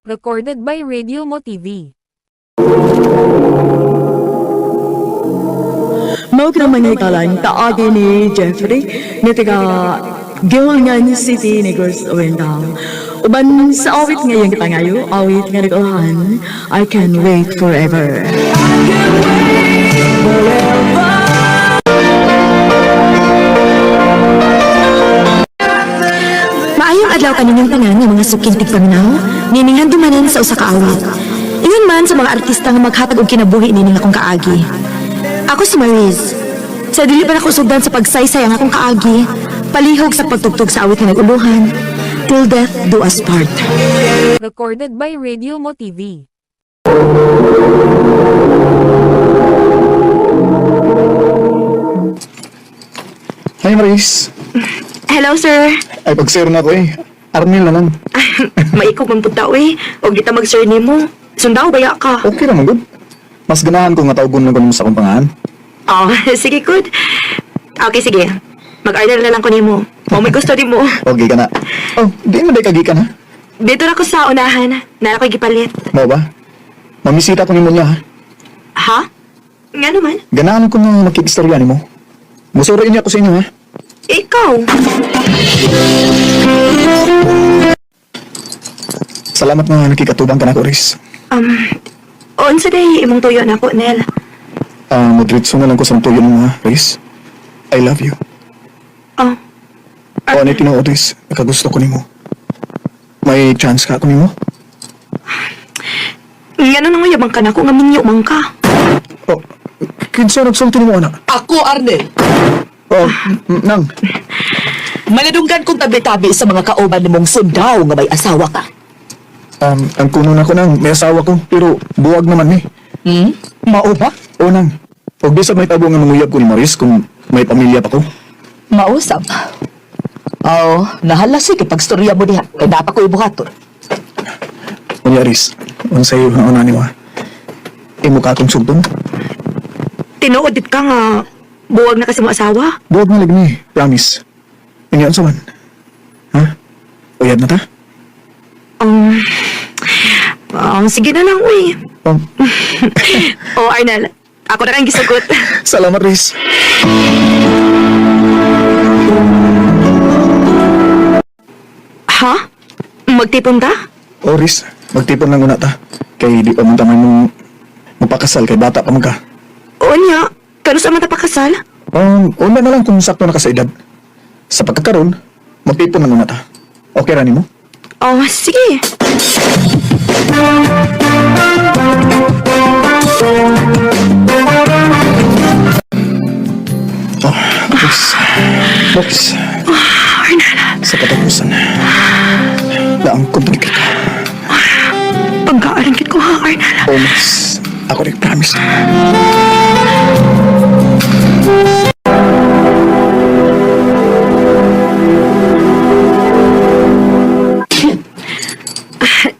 Recorded by Radio Mo TV. Mao kina mga hikalan, kaagi ni Jeffrey, nga taga Gilngan City, Negros Oriental. Uban sa awit ngayong kitangayo, awit nga nag-ulahan, I Can Wait Forever. Maayong adlaw kaninyong tanan nga mga suking tigpaminaw, nining handumanan sa usa ka awit. Ingon man sa mga artista nga maghatag og kinabuhi nining akong kaagi. Ako si Mariz. Sa dili pa nako sugdan sa pagsaysay ang akong kaagi, palihog sa pagtugtog sa awit nga nag-uluhan, Till Death Do Us Part. Recorded by Radio Mo TV. Hi, Maris. Hello, sir. Ay, pag-zero na ako eh. Arnel na lang. Maikog man pud ta oy. Og di ta mag-sir nimo. Sundaw baya ka. Okay naman, good. Mas ganahan ko nga tawagon lang ko nimo sa akong pangalan. Oh, sige, good. Okay, sige. Mag-order na lang ko nimo. Mao may gusto nimo. Okay ka na. Oh, di mo day kagikan ha? Dito na ko sa unahan. Nara ko'y gipalit. Mao ba? Mamisita ko nimo niya ha. Ha? Nga naman. Ganahan ko nga makikistorya nimo. Musuro niya ako sa inyo ha. Ikaw. Salamat nga nakikatubang ka na ko, Riz. Unsa day imong tuyo na ko, Nel. Ah, modritso na lang ko sa tuyo mo ha, Riz. I love you. Oh, O ano tinuod, Riz? Nakagusto ko nimo. May chance ka ako nimo? Ngano nang yabang ka na ko nga minyo man ka. Oh, kinsa nagsulti nimo ana? Ako, Arnel. Oh, nang. Maladunggan kong tabi-tabi sa mga kauban nimong sundaw nga may asawa ka. Ang kuno na ko nang may asawa ko, pero buwag naman ni. Hmm? Mao ba? O nang, og di sa may tabo nga manguyab ko ni Maris kung may pamilya pa ko. Mausap. Oo, nahala sige pagstorya mo diha. Kay dapat ko ibuhaton. Unya Riz, unsay ang una nimo ha? Imo ka akong sugdon? Tinuod dit ka nga buwag na kasi mo asawa. Buwag na lagi ni, promise. Unya unsa man? Ha? Uyab na ta? Um, sige na lang, uy. Oh, Oh, Arnel, ako na kang gisugot. salamat Riz. Ha? Magtipon ta? O Riz, magtipon lang una ta. Kay di pa man tamay mong mapakasal kay bata pa man ka. Oo niya. Kano sa man ta pakasal? Una na lang kung sakto na ka sa edad. Sa pagkakaroon, magtipon lang una ta. Okay ra nimo? Oh, sige. Oh, Riz. Riz. Sa katapusan, laang kumplikit ka. Pagkaarangkit ko ha, Arnel. Oh, Miss. Ako rin promise.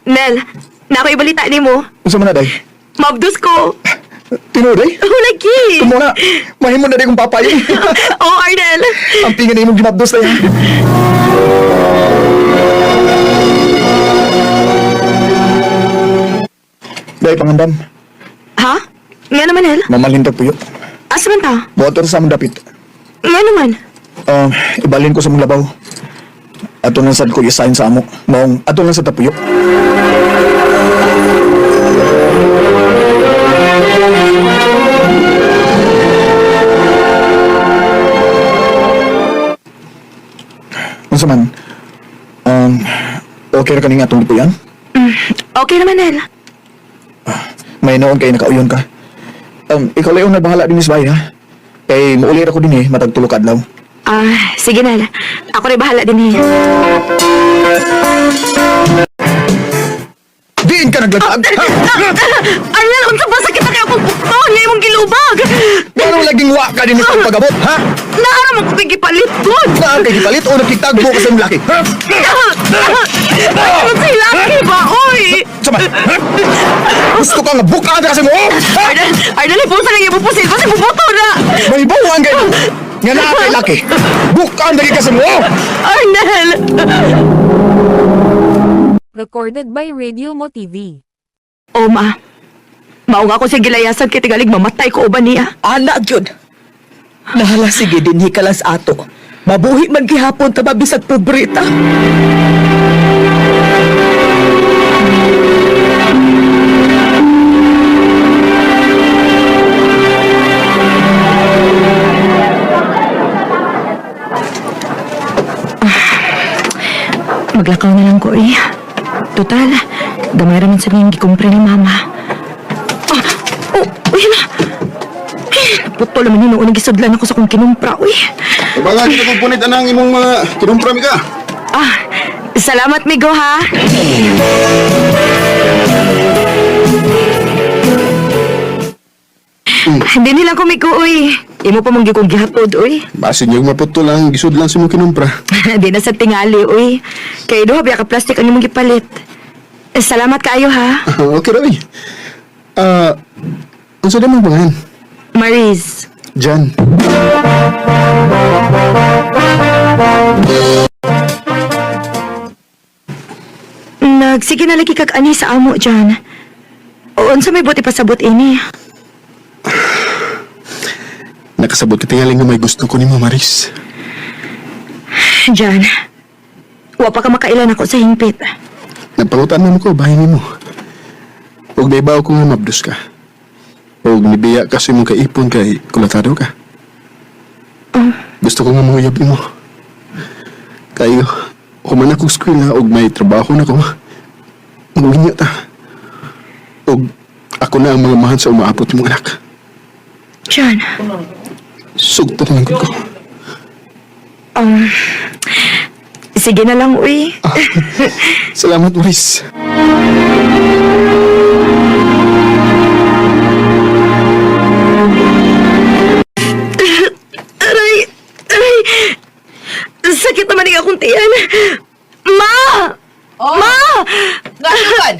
Nel, na ako ibalita nimo. Unsa man na, day? Mabdus ko. Tinuod, day? Oh, lagi. Kumuna, mahimo na day kong papay. Oh, Arnel. Ang tingin na imong ginabdos na yan. Day, pangandam. Ha? Nga naman, Nel. Mamalhin tag puyo. Asa man ta? Motor sa among dapit. Nga naman. Ibalin ko sa mong labaw. Ato lang sad ko i-sign sa amo. Maong ato lang sa tapuyo. Unsa man? Okay ra kaning atong gipuyan? Okay naman, Nel. May noon kay nakauyon ka. Ikaw lang na bahala din sa bahay, ha? Kay muuli ra ko din eh, matag tulo ka adlaw. Ah, sige, Nel. Ako rin bahala din eh. Diin ka naglatag! Ha? Arnel, unsa ba sakit na kaya akong bukton? Nga imong gilubag! Pero laging wa ka din sa pagabot, ha? Naara mo ko kay gipalit gud! Naa kay gipalit o nakitagbo ka sa imong laki, ha? Ano si laki ba, oy? Sama, ha? Gusto ka nga bukaan ka sa mo, oh! Ha? Arnel, Arnel, ipusa lang ipupusil ko si bubuto na! May buwan kayo! Nga naa kay laki! Bukaan lagi ka sa mo, oh! Arnel! Recorded by Radio Mo TV. O, ma. Mao nga ako sa gilayasan kay tigalig mamatay ko uban niya. Ana gyud. Nahala sige dinhi ka lang sa ato. Mabuhi man gihapon ta bisag pobreta. Maglakaw na lang ko eh. Total, gamay raman sa niyang gikumpre ni mama. Ah, oh, uy na. Putol naman yun noon gisudlan ako sa kong kinumpra, uy. Baka kita kong punit anang imong mga kinumpra mi ka. Ah, salamat migo ha. Hindi nila ko migo, uy. Imo pa mong gikong gihatod, uy. Basin yung maputol lang, gisud lang sa imong kinumpra. Di na sa tingali, uy. Kay duha biya ka plastic ang imong gipalit. Eh, salamat kaayo ha. Okay ra, uy. Ah, unsa di mong pangalan? Maris. Jan. Nagsige na lagi kag ani sa amo dyan. O unsa may buti pasabot ini? Nakasabot ka tingaling nga may gusto ko nimo, Maris. Diyan. Wa pa ka makailan ako sa hingpit. Nagpangutan man ko, bahay nimo. Ug naibaw ko nga mabdos ka. Ug nibiya ka sa imong kaipon kay kulatado ka. Gusto ko nga manguyab nimo. Kayo, human ako eskwela ug may trabaho na ko. Magunya ta. Ug ako na ang mga mahan sa umaabot imong anak. Diyan. Sugto na lang gud ko. Um, sige na lang, uy. Salamat, Maris. Aray! Aray! Sakit naman ang akong tiyan. Ma! Oh. Ma! Nga man?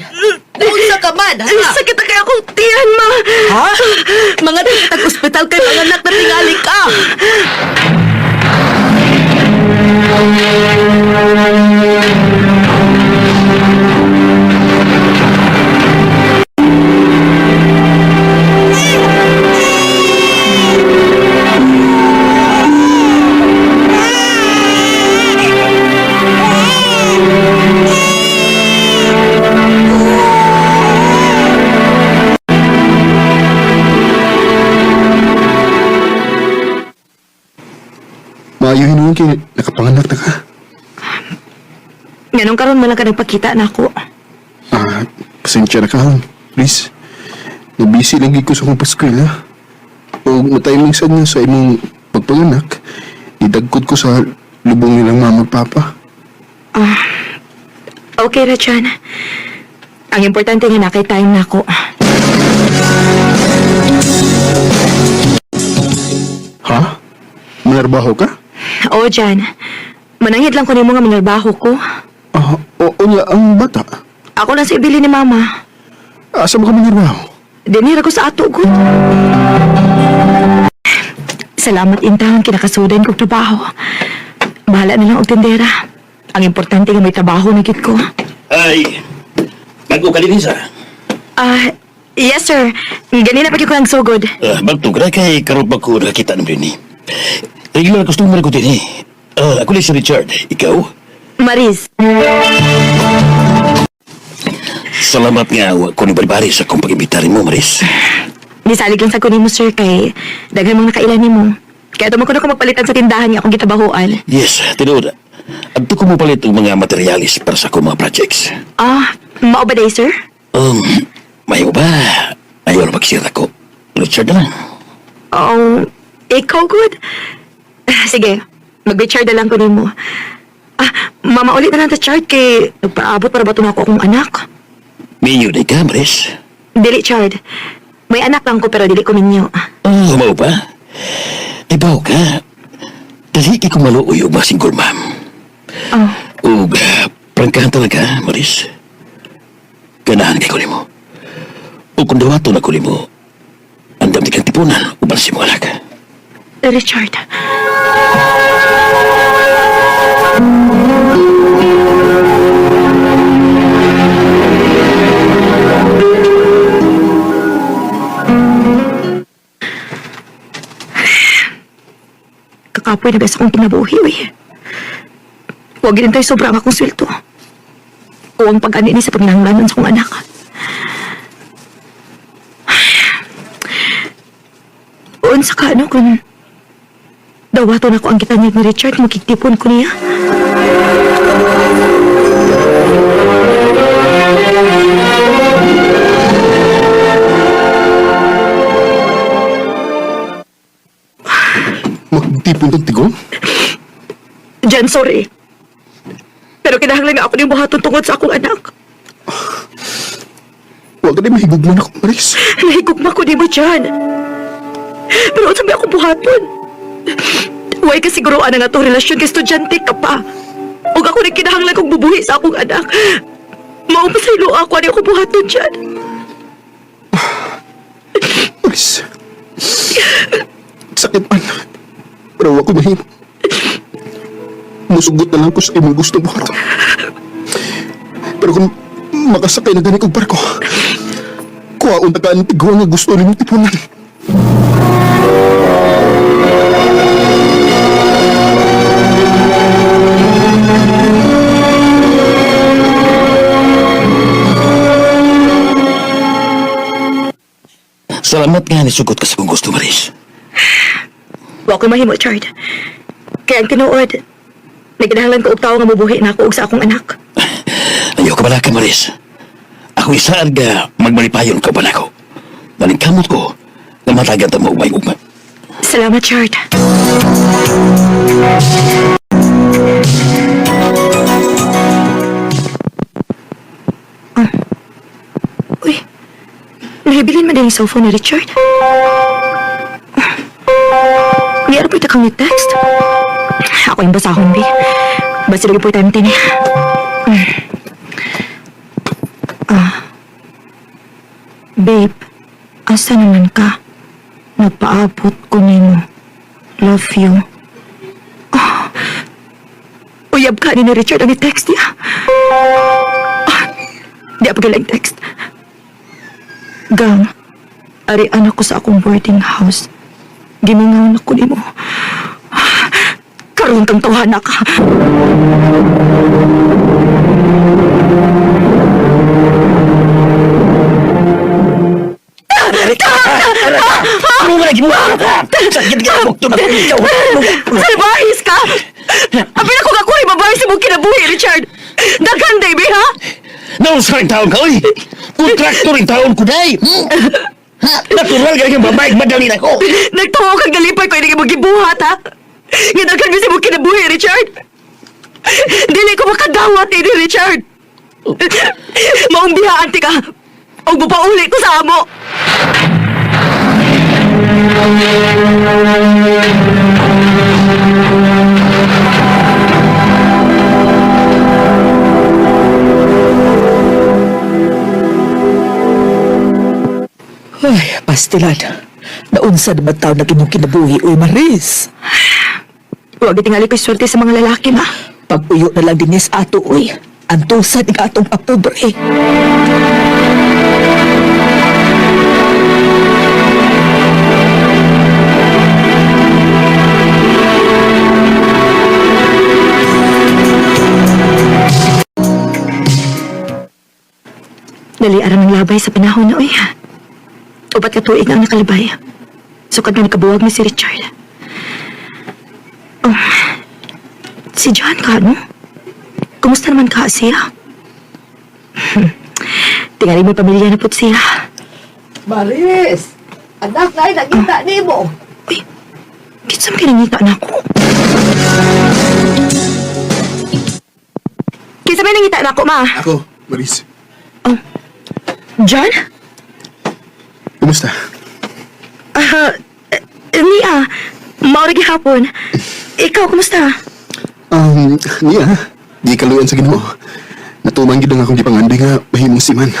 Naunsa ka man, ha? Sakit na kaya akong tiyan, ma! Ha? Mga tag ospital kay mga anak na tingali ka. Maayo hinuon kay nakapanganak na ka. Nganong karon man lang ka nagpakita na ako. Ah, pasensya na ka, hon. Please. Nabisi lang gid ko sa akong paskwela. O matiming sad nga sa imong pagpanganak, idagkot ko sa lubong nilang mama ug papa. Ah, okay ra, Chan. Ang importante nga na kay time na ako. Ha? Manarbaho ka? Oo, Jan. Manangit lang ko nimo nga manarbaho ko. Ah, o unya ang bata. Ako lang sa ibili ni Mama. Asa mo ka manarbaho? Dinira ko sa ato ko. Salamat intang kinakasudan kog trabaho. Bahala na lang og tindera. Ang importante nga may trabaho na gid ko. Ay, bago ka din sa. Ah, yes sir. Ganina pa gyud ko ang sugod. Bagtog ra kay karon pa ko nakita ng bini. Regular customer ko din eh. Ah, ako ni si Richard. Ikaw? Maris. Salamat nga wa ko ni Baribari sa akong pag-imbita mo, Maris. Nisalig lang sa kunin mo, sir, kay daghan mong nakailan nimo. Kaya tumo ko na ko magpalitan sa tindahan nga akong gitabahuan. Yes, tinuod. Adto ko mo palit og mga materialis para sa akong mga projects. Ah, mao ba day, sir? Mayo ba? Ayaw na magsira ko. Richard na lang. Oh, ikaw good. Sige, mag-Richard na lang ko nimo. Ah, mama ulit na lang ta Chard kay nagpaabot para ba ako akong anak. Minyo di ka, Maris. Dili, Chard. May anak lang ko pero dili ko minyo. Oh, mao ba? Ibaw ka. Dali kay kong maluoy og mga single ma'am. Oh, Ug prangkahan talaga, Maris. Ganahan kay ko nimo. Ug kung dawaton ako nimo, andam di kang tipunan uban si mong anak. Richard. Kakapoy na ba sa akong kinabuhi, uy. Huwag din tayo sobra ang akong sweldo. O ang pag-ani ni sa panginahanglanon sa akong anak. Unsa ka ano kung dawaton ako ang gitanyag ni Richard, makigtipon ko niya. Magtipon tong tigong? Jen, sorry. Pero kinahanglan nga ako niyong buhaton tungod sa akong anak. Huwag ka na mahigugman ako, Maris. Nahigugma ko nimo, Jan. Pero unsa may akong buhaton? Huwag ka siguro ana nga itong relasyon kay estudyante ka pa. Ug ako na kinahanglan kong bubuhi sa akong anak. Mao pa sa ilo ako ani ako buhaton, Jan. Maris. Sakit man. Pero wag ko mahimo. Musugot na lang ko sa imong gusto buhaton. Pero kung makasakay na gani kog barko, kuhaon ta ka ang tigwa nga gusto nimong tipunan. Salamat nga nisugot ka sa kong gusto, Maris. Wa ko mahimo, Chard. Kaya ang tinuod, nagkinahanglan ko og tawo nga mubuhi na ako og sa akong anak. Ayaw ka bala ka, Maris. Ako isaan ka magmalipayon ka ba nako. Maningkamot ko na matagan ta mo umay ugma. Salamat, Chard. Ah. Uy, nahibilin man din yung cellphone ni Richard. Ah. May ano po ito kang ni-text? Ako yung basahon, Bi. Basta lagi po time tin. Ah. Babe, asa naman ka? Nagpaabot ko nimo. Love you. Oh. Uyab ka ni Richard ang text niya. Ah, di pa galing text. Gang, ari anak ko sa akong boarding house. Gimingaw na ko nimo. Ah, Karon kang tawhana ka. Ano nga lagi mo? Sakit ka bukto na ikaw. Salbahis ka! Apil ako kakuha, babae sa mong kinabuhi, Richard! Daghan, baby, ha? Naon sa rin taon ka, oy! Kontraktor rin taon ko, day! Ha? Natural ka yung babae, madali na ko! Nagtuo kang galipay ko, hindi ka magibuhat, ha? Nga daghan mo sa mong kinabuhi, Richard! Dili ko makadawat ini, Richard! Maong bihaan ti ka! Og mupauli ko sa amo! Ay, pastilan. Naunsa naman taon na imong kinabuhi, uy Maris. Huwag itingali ko'y swerte sa mga lalaki, ma. Pag-uyo na lang dinis ato, uy. Antusan ing atong papobre. nakalabay sa panahon na, uy. Upat ka tuig na ang nakalabay. Sukad nga nakabuwag ni si Richard. Oh, si John ka, no? Kumusta naman ka siya? Tingali may pamilya na po siya. Maris! Anak, na nakita ni mo. Kinsa man kinangita na ako? Kinsa man nangita na ako, ma? Ako, Maris. John? Kumusta? Ah, niya. Maura gihapon. Ikaw, kumusta? Niya, di kaluyan sa Ginoo. Natuman gid ang akong gipangandoy nga mahimong siman.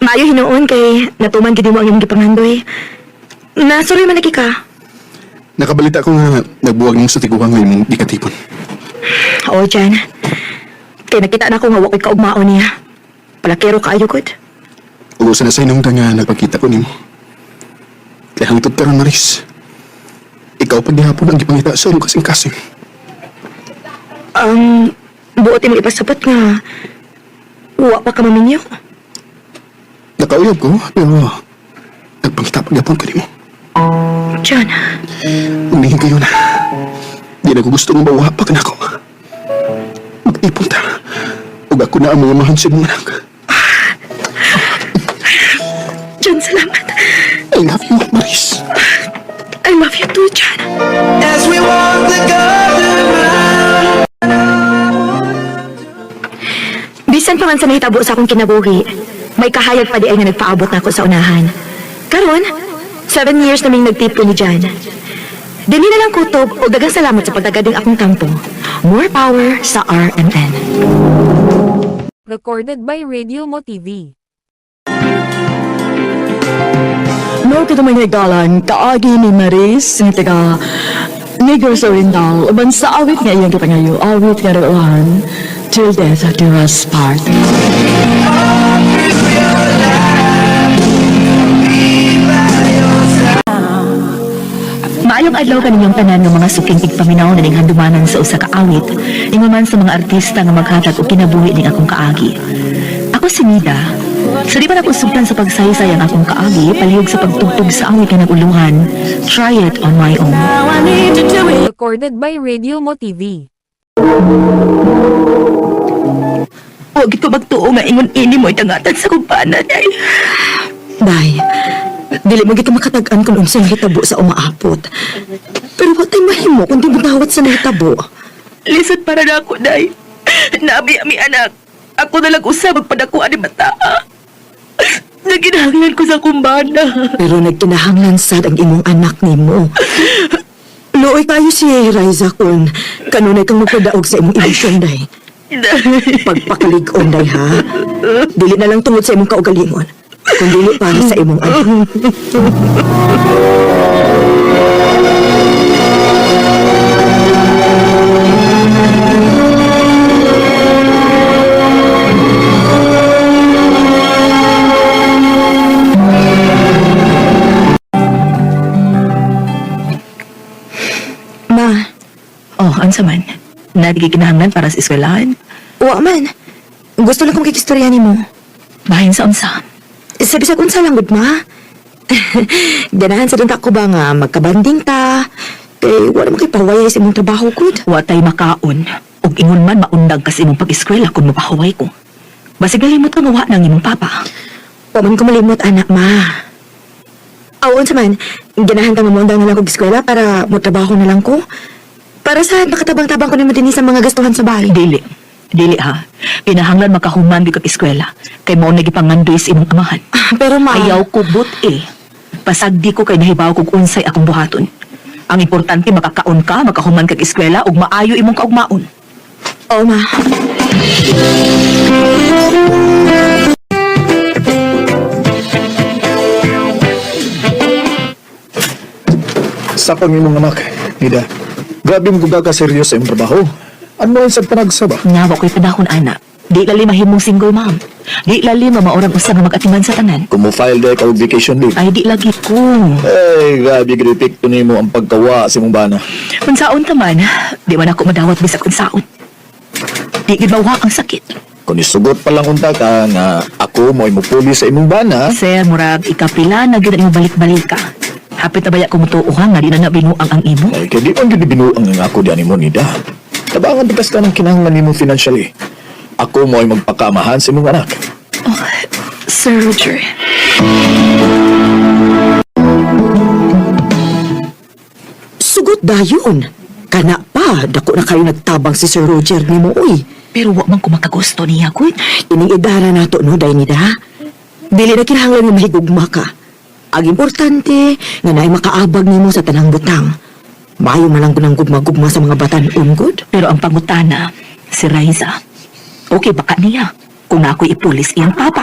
Maayo hinuon kay natuman gid mo ang imong gipangandoy. Nasuroy man lagi ka. Nakabalita ko nga nagbuwag nimo sa tiguang nga imong gikatipon. Oo, Jan. Kay nakita na ko nga wa ko'y kaugmaon niya. Palakero kaayo gud. Ug usa na sa inong nga nagpakita ko nimo. Kay hangtod karon Maris. Ikaw pag gihapon ang gipangita sa imong kasing-kasing. Buot imong ipasabot nga wa pa ka maminyo. Nakauyab ko, pero nagpangita pagyapon ko nimo. John, Umihin kayo na. Di na ko gusto nga mawa pa kanako. Magtipon ta. Ug ako na ang mga mahan sa imong anak. John, salamat. I love you, Maris. I love you too, John. As we walk the garden round. Bisan pa man sa nahitabo sa akong kinabuhi, may kahayag pa di ay nga nagpaabot na ako sa unahan. Karon, 7 years naming nagtipon ni Jan. Dili na lang kutob o dagang salamat sa pagtagading akong tampo. More power sa RMN. Recorded by Radio Mo TV. No, kita mga higalan, kaagi ni Maris, nga taga Negros Oriental, uban sa awit nga iyang gipangayo, awit nga rauhan, till death do us part. Maayong adlaw kaninyong tanan nga mga suking tigpaminaw na ning handumanan sa usa ka awit, ingon man sa mga artista nga maghatag og kinabuhi ning akong kaagi. Ako si Nida. Sa di pa nako sugtan sa pagsaysay ang akong kaagi, palihog sa pagtugtog sa awit nga naguluhan. Try it on my own. Recorded by Radio Mo TV. Huwag ko magtuo nga ingon ini mo itangatan sa kumpana, day. Day, dili mo gid ka makatag-an kung unsa nahitabo sa umaapot. Pero wa tay mahimo kung di mo dawat sa nahitabo. Lisod para na ako, day. Nabi ami anak. Ako na lang usab magpadakuan ni bata. Naginahanglan ko sa kumbana. Pero nagkinahanglan sad ang imong anak nimo. Luoy kayo si Riza kung kanunay kang magpadaog sa imong emosyon, day. Pagpakalig-on, day, ha? Dili na lang tungod sa imong kaugalingon, kung dili para sa imong anak. Ma, Oh, ansa man? Nadigiginahanglan para sa eskwelahan? wa man. Gusto lang kong kikistorya nimo. Bahin sa unsa? Sa bisag unsa lang gud ma. Ganahan sa dunta ko ba nga magkabanding ta. Kay wala man kay pahuway sa imong trabaho gud. Wa tay makaon. Ug ingon man maundag ka sa imong pag-eskwela kung mapahuway ko. Basig nalimot ka nga wa nang imong papa. Wa man ko malimot anak ma. Aw unsa man, ganahan ka mamuundang na lang kog eskwela para mo trabaho na lang ko. Para sa makatabang-tabang ko nimo dinhi sa mga gastuhan sa bahay. Dili. Dili ha. Pinahanglan makahuman gyud kag eskwela. Kay mao na gipangandoy sa imong amahan. Ah, pero ma, Ayaw ko but eh. Pasagdi ko kay nahibaw kog unsay akong buhaton. Ang importante makakaon ka, makahuman kag eskwela ug maayo imong kaugmaon. Oo ma. Sa pang imong anak, Nida. Grabe mo ka seryoso sa imong trabaho. Ano man sa panagsaba? Nga wa ko'y panahon ana. Di lali mahimong single mom. Di lali mamaorang usa nga mag-atiman sa tanan. Kung mo-file dahil ka og vacation leave. Ay di lagi ko. Ay, grabe gid epekto nimo ang pagkawa sa imong bana. Unsaon ta man, di man ako madawat bisag unsaon. Di gid mawa ang sakit. Kung isugot pa lang unta ka nga ako mo'y mupuli sa imong bana. Sir, murag ikapila na gyud ang imong balik-balik ka. Hapit na baya ko mutuo ha, nga di na na binuang ang imo. Ay, kay di man gyud binuang ang ako diyan mo nida. Tabangan tikas ka ng kinahanglan nimo financially. Ako mo'y magpakamahan sa imong anak. Oh, Sir Roger. Sugot dayon. Kana pa, dako na kayo nagtabang si Sir Roger nimo oy. Pero wa man ko makagusto niya, kuy. Ining idara nato no, day nida. Dili na kinahanglan nga mahigugma ka. Ang importante, nga naay makaabag nimo sa tanang butang. Maayo man lang kunang gugma-gugma sa mga batan-on, good. Pero ang pangutana, si Raisa, okay ba ka niya kung ako'y ipulis iyang papa?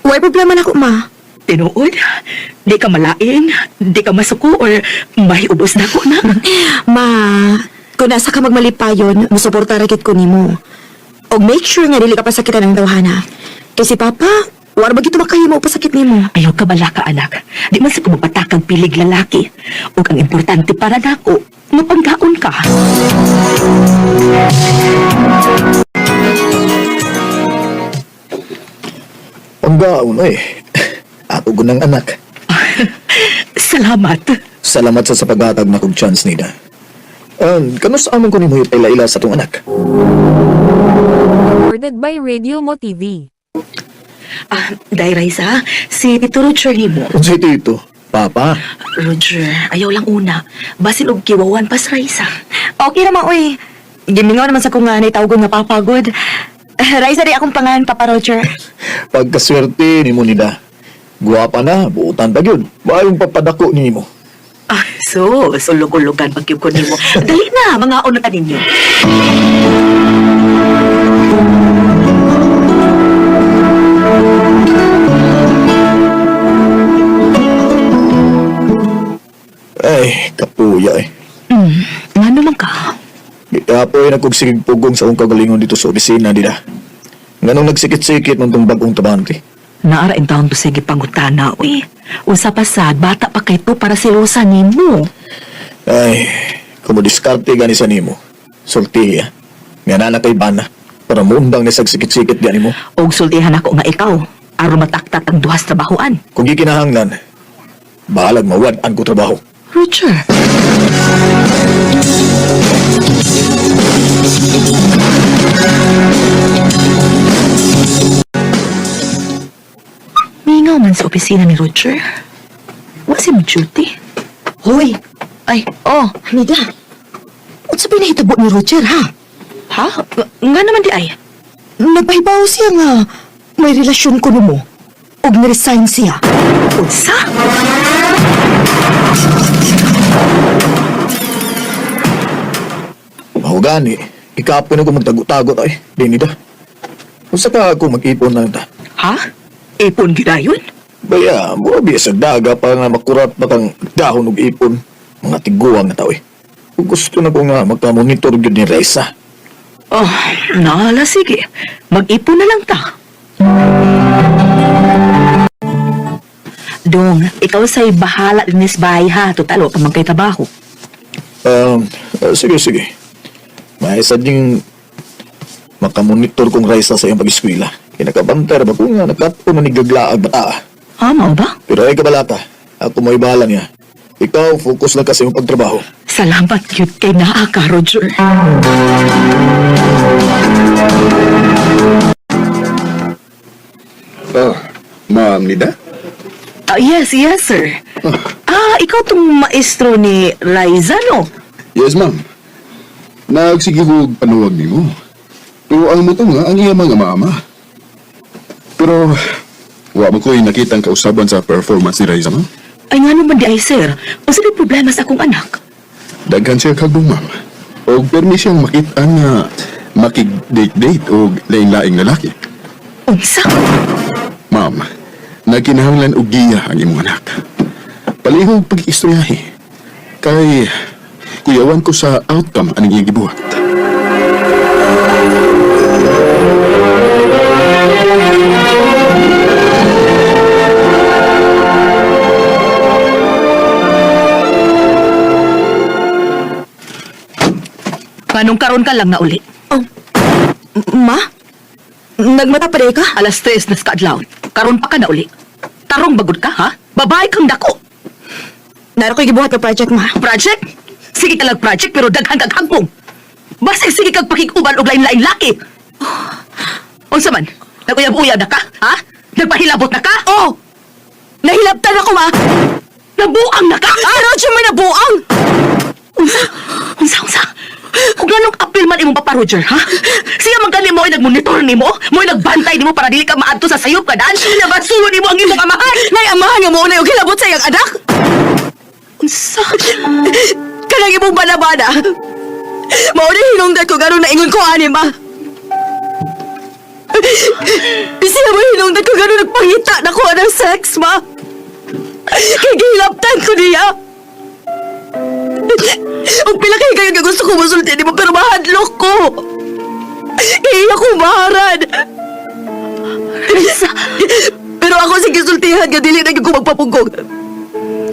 Way problema na ko, ma. Tinuod, di ka malain, di ka masuko or mahiubos na ko na. Ma, kung nasa ka magmalipayon, musuporta ra gid ko nimo. Og make sure nga dili ka pasakitan ang tawhana. Kay si Papa, wala ba gito makahimo pasakit nimo? Ayaw ka bala ka, anak. Di man sa kumapatakang pilig lalaki. Ug ang importante para nako, mapanggaon ka. Panggaon oy. Ako gunang anak. Salamat. Salamat sa paghatag na kog chance nida. Kanus amon ko nimo ila sa tong anak. Recorded by Radio Mo TV. Ah, Day Raisa, si Tito Roger nimo. Unsay tito? Papa. Roger, ayaw lang una. Basin og kiwawan pas Raisa. Okay naman, oy. Gimingaw naman sa kong nga tawgon nga Papa, good. Raisa di akong pangalan, Papa Roger. Pagkaswerte nimo nida. Guwapa na, buutan pa gyud. Maayong papadako nimo. Ah, so, sulog-ulugan pag ko nimo. Dali na, mga una ta ninyo. Ay, kapuya eh. Ngano man ka? Gikapoy na kog sigig pugong sa akong kagalingon dito sa opisina nila. Nganong nagsikit-sikit man tong bagong tabante. Naara in taon to sige pangutana, uy. Usa pa sad, bata pa kay to para silusa nimo. Ay, kung diskarte gani sa nimo. Sultiya. Nga na kay bana. Para muundang ni sagsikit-sikit gani mo. Og sultihan ako nga ikaw, aron mataktak ang duhas trabahoan. Kung gikinahanglan, bahalag mawad-an ko trabaho. Roger. Mingaw man sa opisina ni Roger. Wa si duty. Hoy, Ay, oh. Nida. Unsa ba nahitabo ni Roger, ha? Ha? Nga naman di ay. Nagpahibaw siya nga may relasyon ko nimo. Og niresign siya. Unsa? Mahugani, ikapoy na ko magtago-tago ay. Dinida. Unsa ka ako mag-ipon na lang ta? Ha? Ipon gyud Baya, mura biya sa daga para nga makurat pa kang dahon og ipon. Mga tiguang na tao eh. Kung gusto na ko nga magka-monitor gyud ni Reza. Oh, nala sige. Mag-ipon na lang ta. Dong, ikaw sa'y bahala dinis bahay ha. Total, wa pa man kay trabaho. Sige, sige. May isa ding makamonitor kong Reza sa iyong pag-eskwela. Kinakabantay ra ba ko nga nakato na nigaglaag bata. Ah, mao ba? Pero ay kabalata, ako mo'y bahala niya. Ikaw, focus lang ka sa iyong pagtrabaho. Salamat yun kay naa ka, Roger. Oh, Ma'am Nida? Ah, yes, yes, sir. Ah, ikaw tong maestro ni Liza, no? Yes, ma'am. Nagsige ko og panuwag nimo. Pero ang muto nga ang iya mga mama. Pero wa mo ko'y nakitang kausaban sa performance ni Raisa, ma'am. Ay, nga naman di ay, sir. O sige problema sa akong anak? Daghan siya kagbong, ma'am. Og permi siyang makita nga makig-date-date og laing-laing lalaki. Unsa? Ma'am, nagkinahanglan og giya ang imong anak. Palihog pag-istoryahe. Kay kuyawan ko sa outcome aning iyang gibuhat. Nganong karon ka lang na uli? Oh, ma? Nagmata pa ka? 3:00 na sa kaadlaw. Karon pa ka na uli. Tarong bagod ka, ha? Babae kang dako. Naro ko'y gibuhat nga project, ma. Project? Sige ka lang project pero daghan kag hangpong. Basta sige kag pakig-uban og lain-lain laki. Unsa man? Naguyab-uyab na ka, ha? Nagpahilabot na ka? Oh! Nahilabtan ako, ma! Nabuang na ka, ha? Si Roger may nabuang! Unsa? Unsa, unsa? Kung anong apil man imong Papa Roger, ha? Siya man gani mo ay nagmonitor nimo, mo ay nagbantay nimo para dili ka maadto sa sayop kadaan. Nabasulo nimo ang imong amahan. Nay, amahan nga mo unay og hilabot sa iyang anak! Unsa? Kanang imong banabana! Mao ni hinungdan ko gano'ng naingon ko ani, ma! Siya mo hinungdan ko gano'ng nagpangita na ko ng sex, ma! Kay gihilabtan ko niya! Ang pila kay kayo nga gusto ko musulti nimo pero mahadlok ko! Kay iya ko maharan! Pero ako sa gisultihan nga dili na gyud ko magpapugong.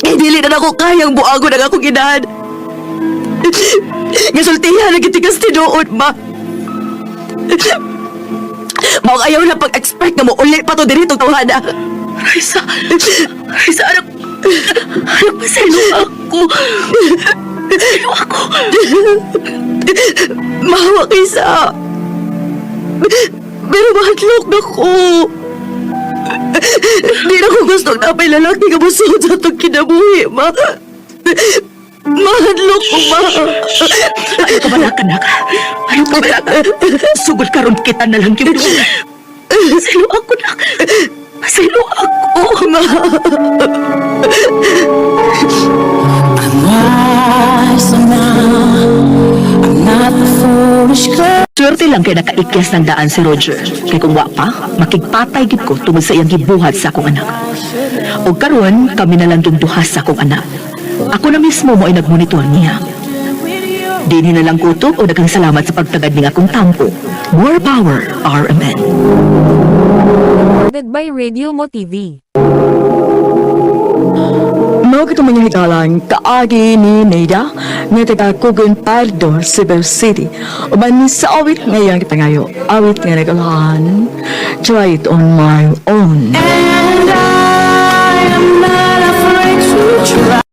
Kay dili na nako kayang buagon ang akong inahan. Gisultihan na gitigas tinuod, ma. Mao ayaw na pag-expect nga mo uli pa to diri tong tawhana. Raisa, Raisa, anak, anak, paselo ako. Paselo ako. Mahawa kaysa. Pero mahadlok na ko. Di na ko gusto na may lalaki nga musuod sa atong kinabuhi, ma. Mahadlok ko, ma. Ayaw ka balaka, anak. Ayaw ka balaka. Sugod karon kita na lang yun. Paselo ako, nak. Paselo ako, ma. I'm wise now. I'm not the foolish girl. Swerte lang kay nakaikyas ng daan si Roger. Kay kung wa pa, makigpatay gid ko tungod sa iyang gibuhat sa akong anak. Og karon kami na lang yung duha sa akong anak. Ako na mismo mo ay nagmonitor niya. Dinhi na lang kutob o daghang salamat sa pagtagad ning akong tampo. More power, RMN. Recorded by Radio Mo TV. Mao kita mga higalang kaagi ni Neda nga taga Kugon Pardo, Cebu City. Uban ni sa awit ngayang gipangayo. Awit nga nagalahan. Try it on my own. And I am not afraid to try.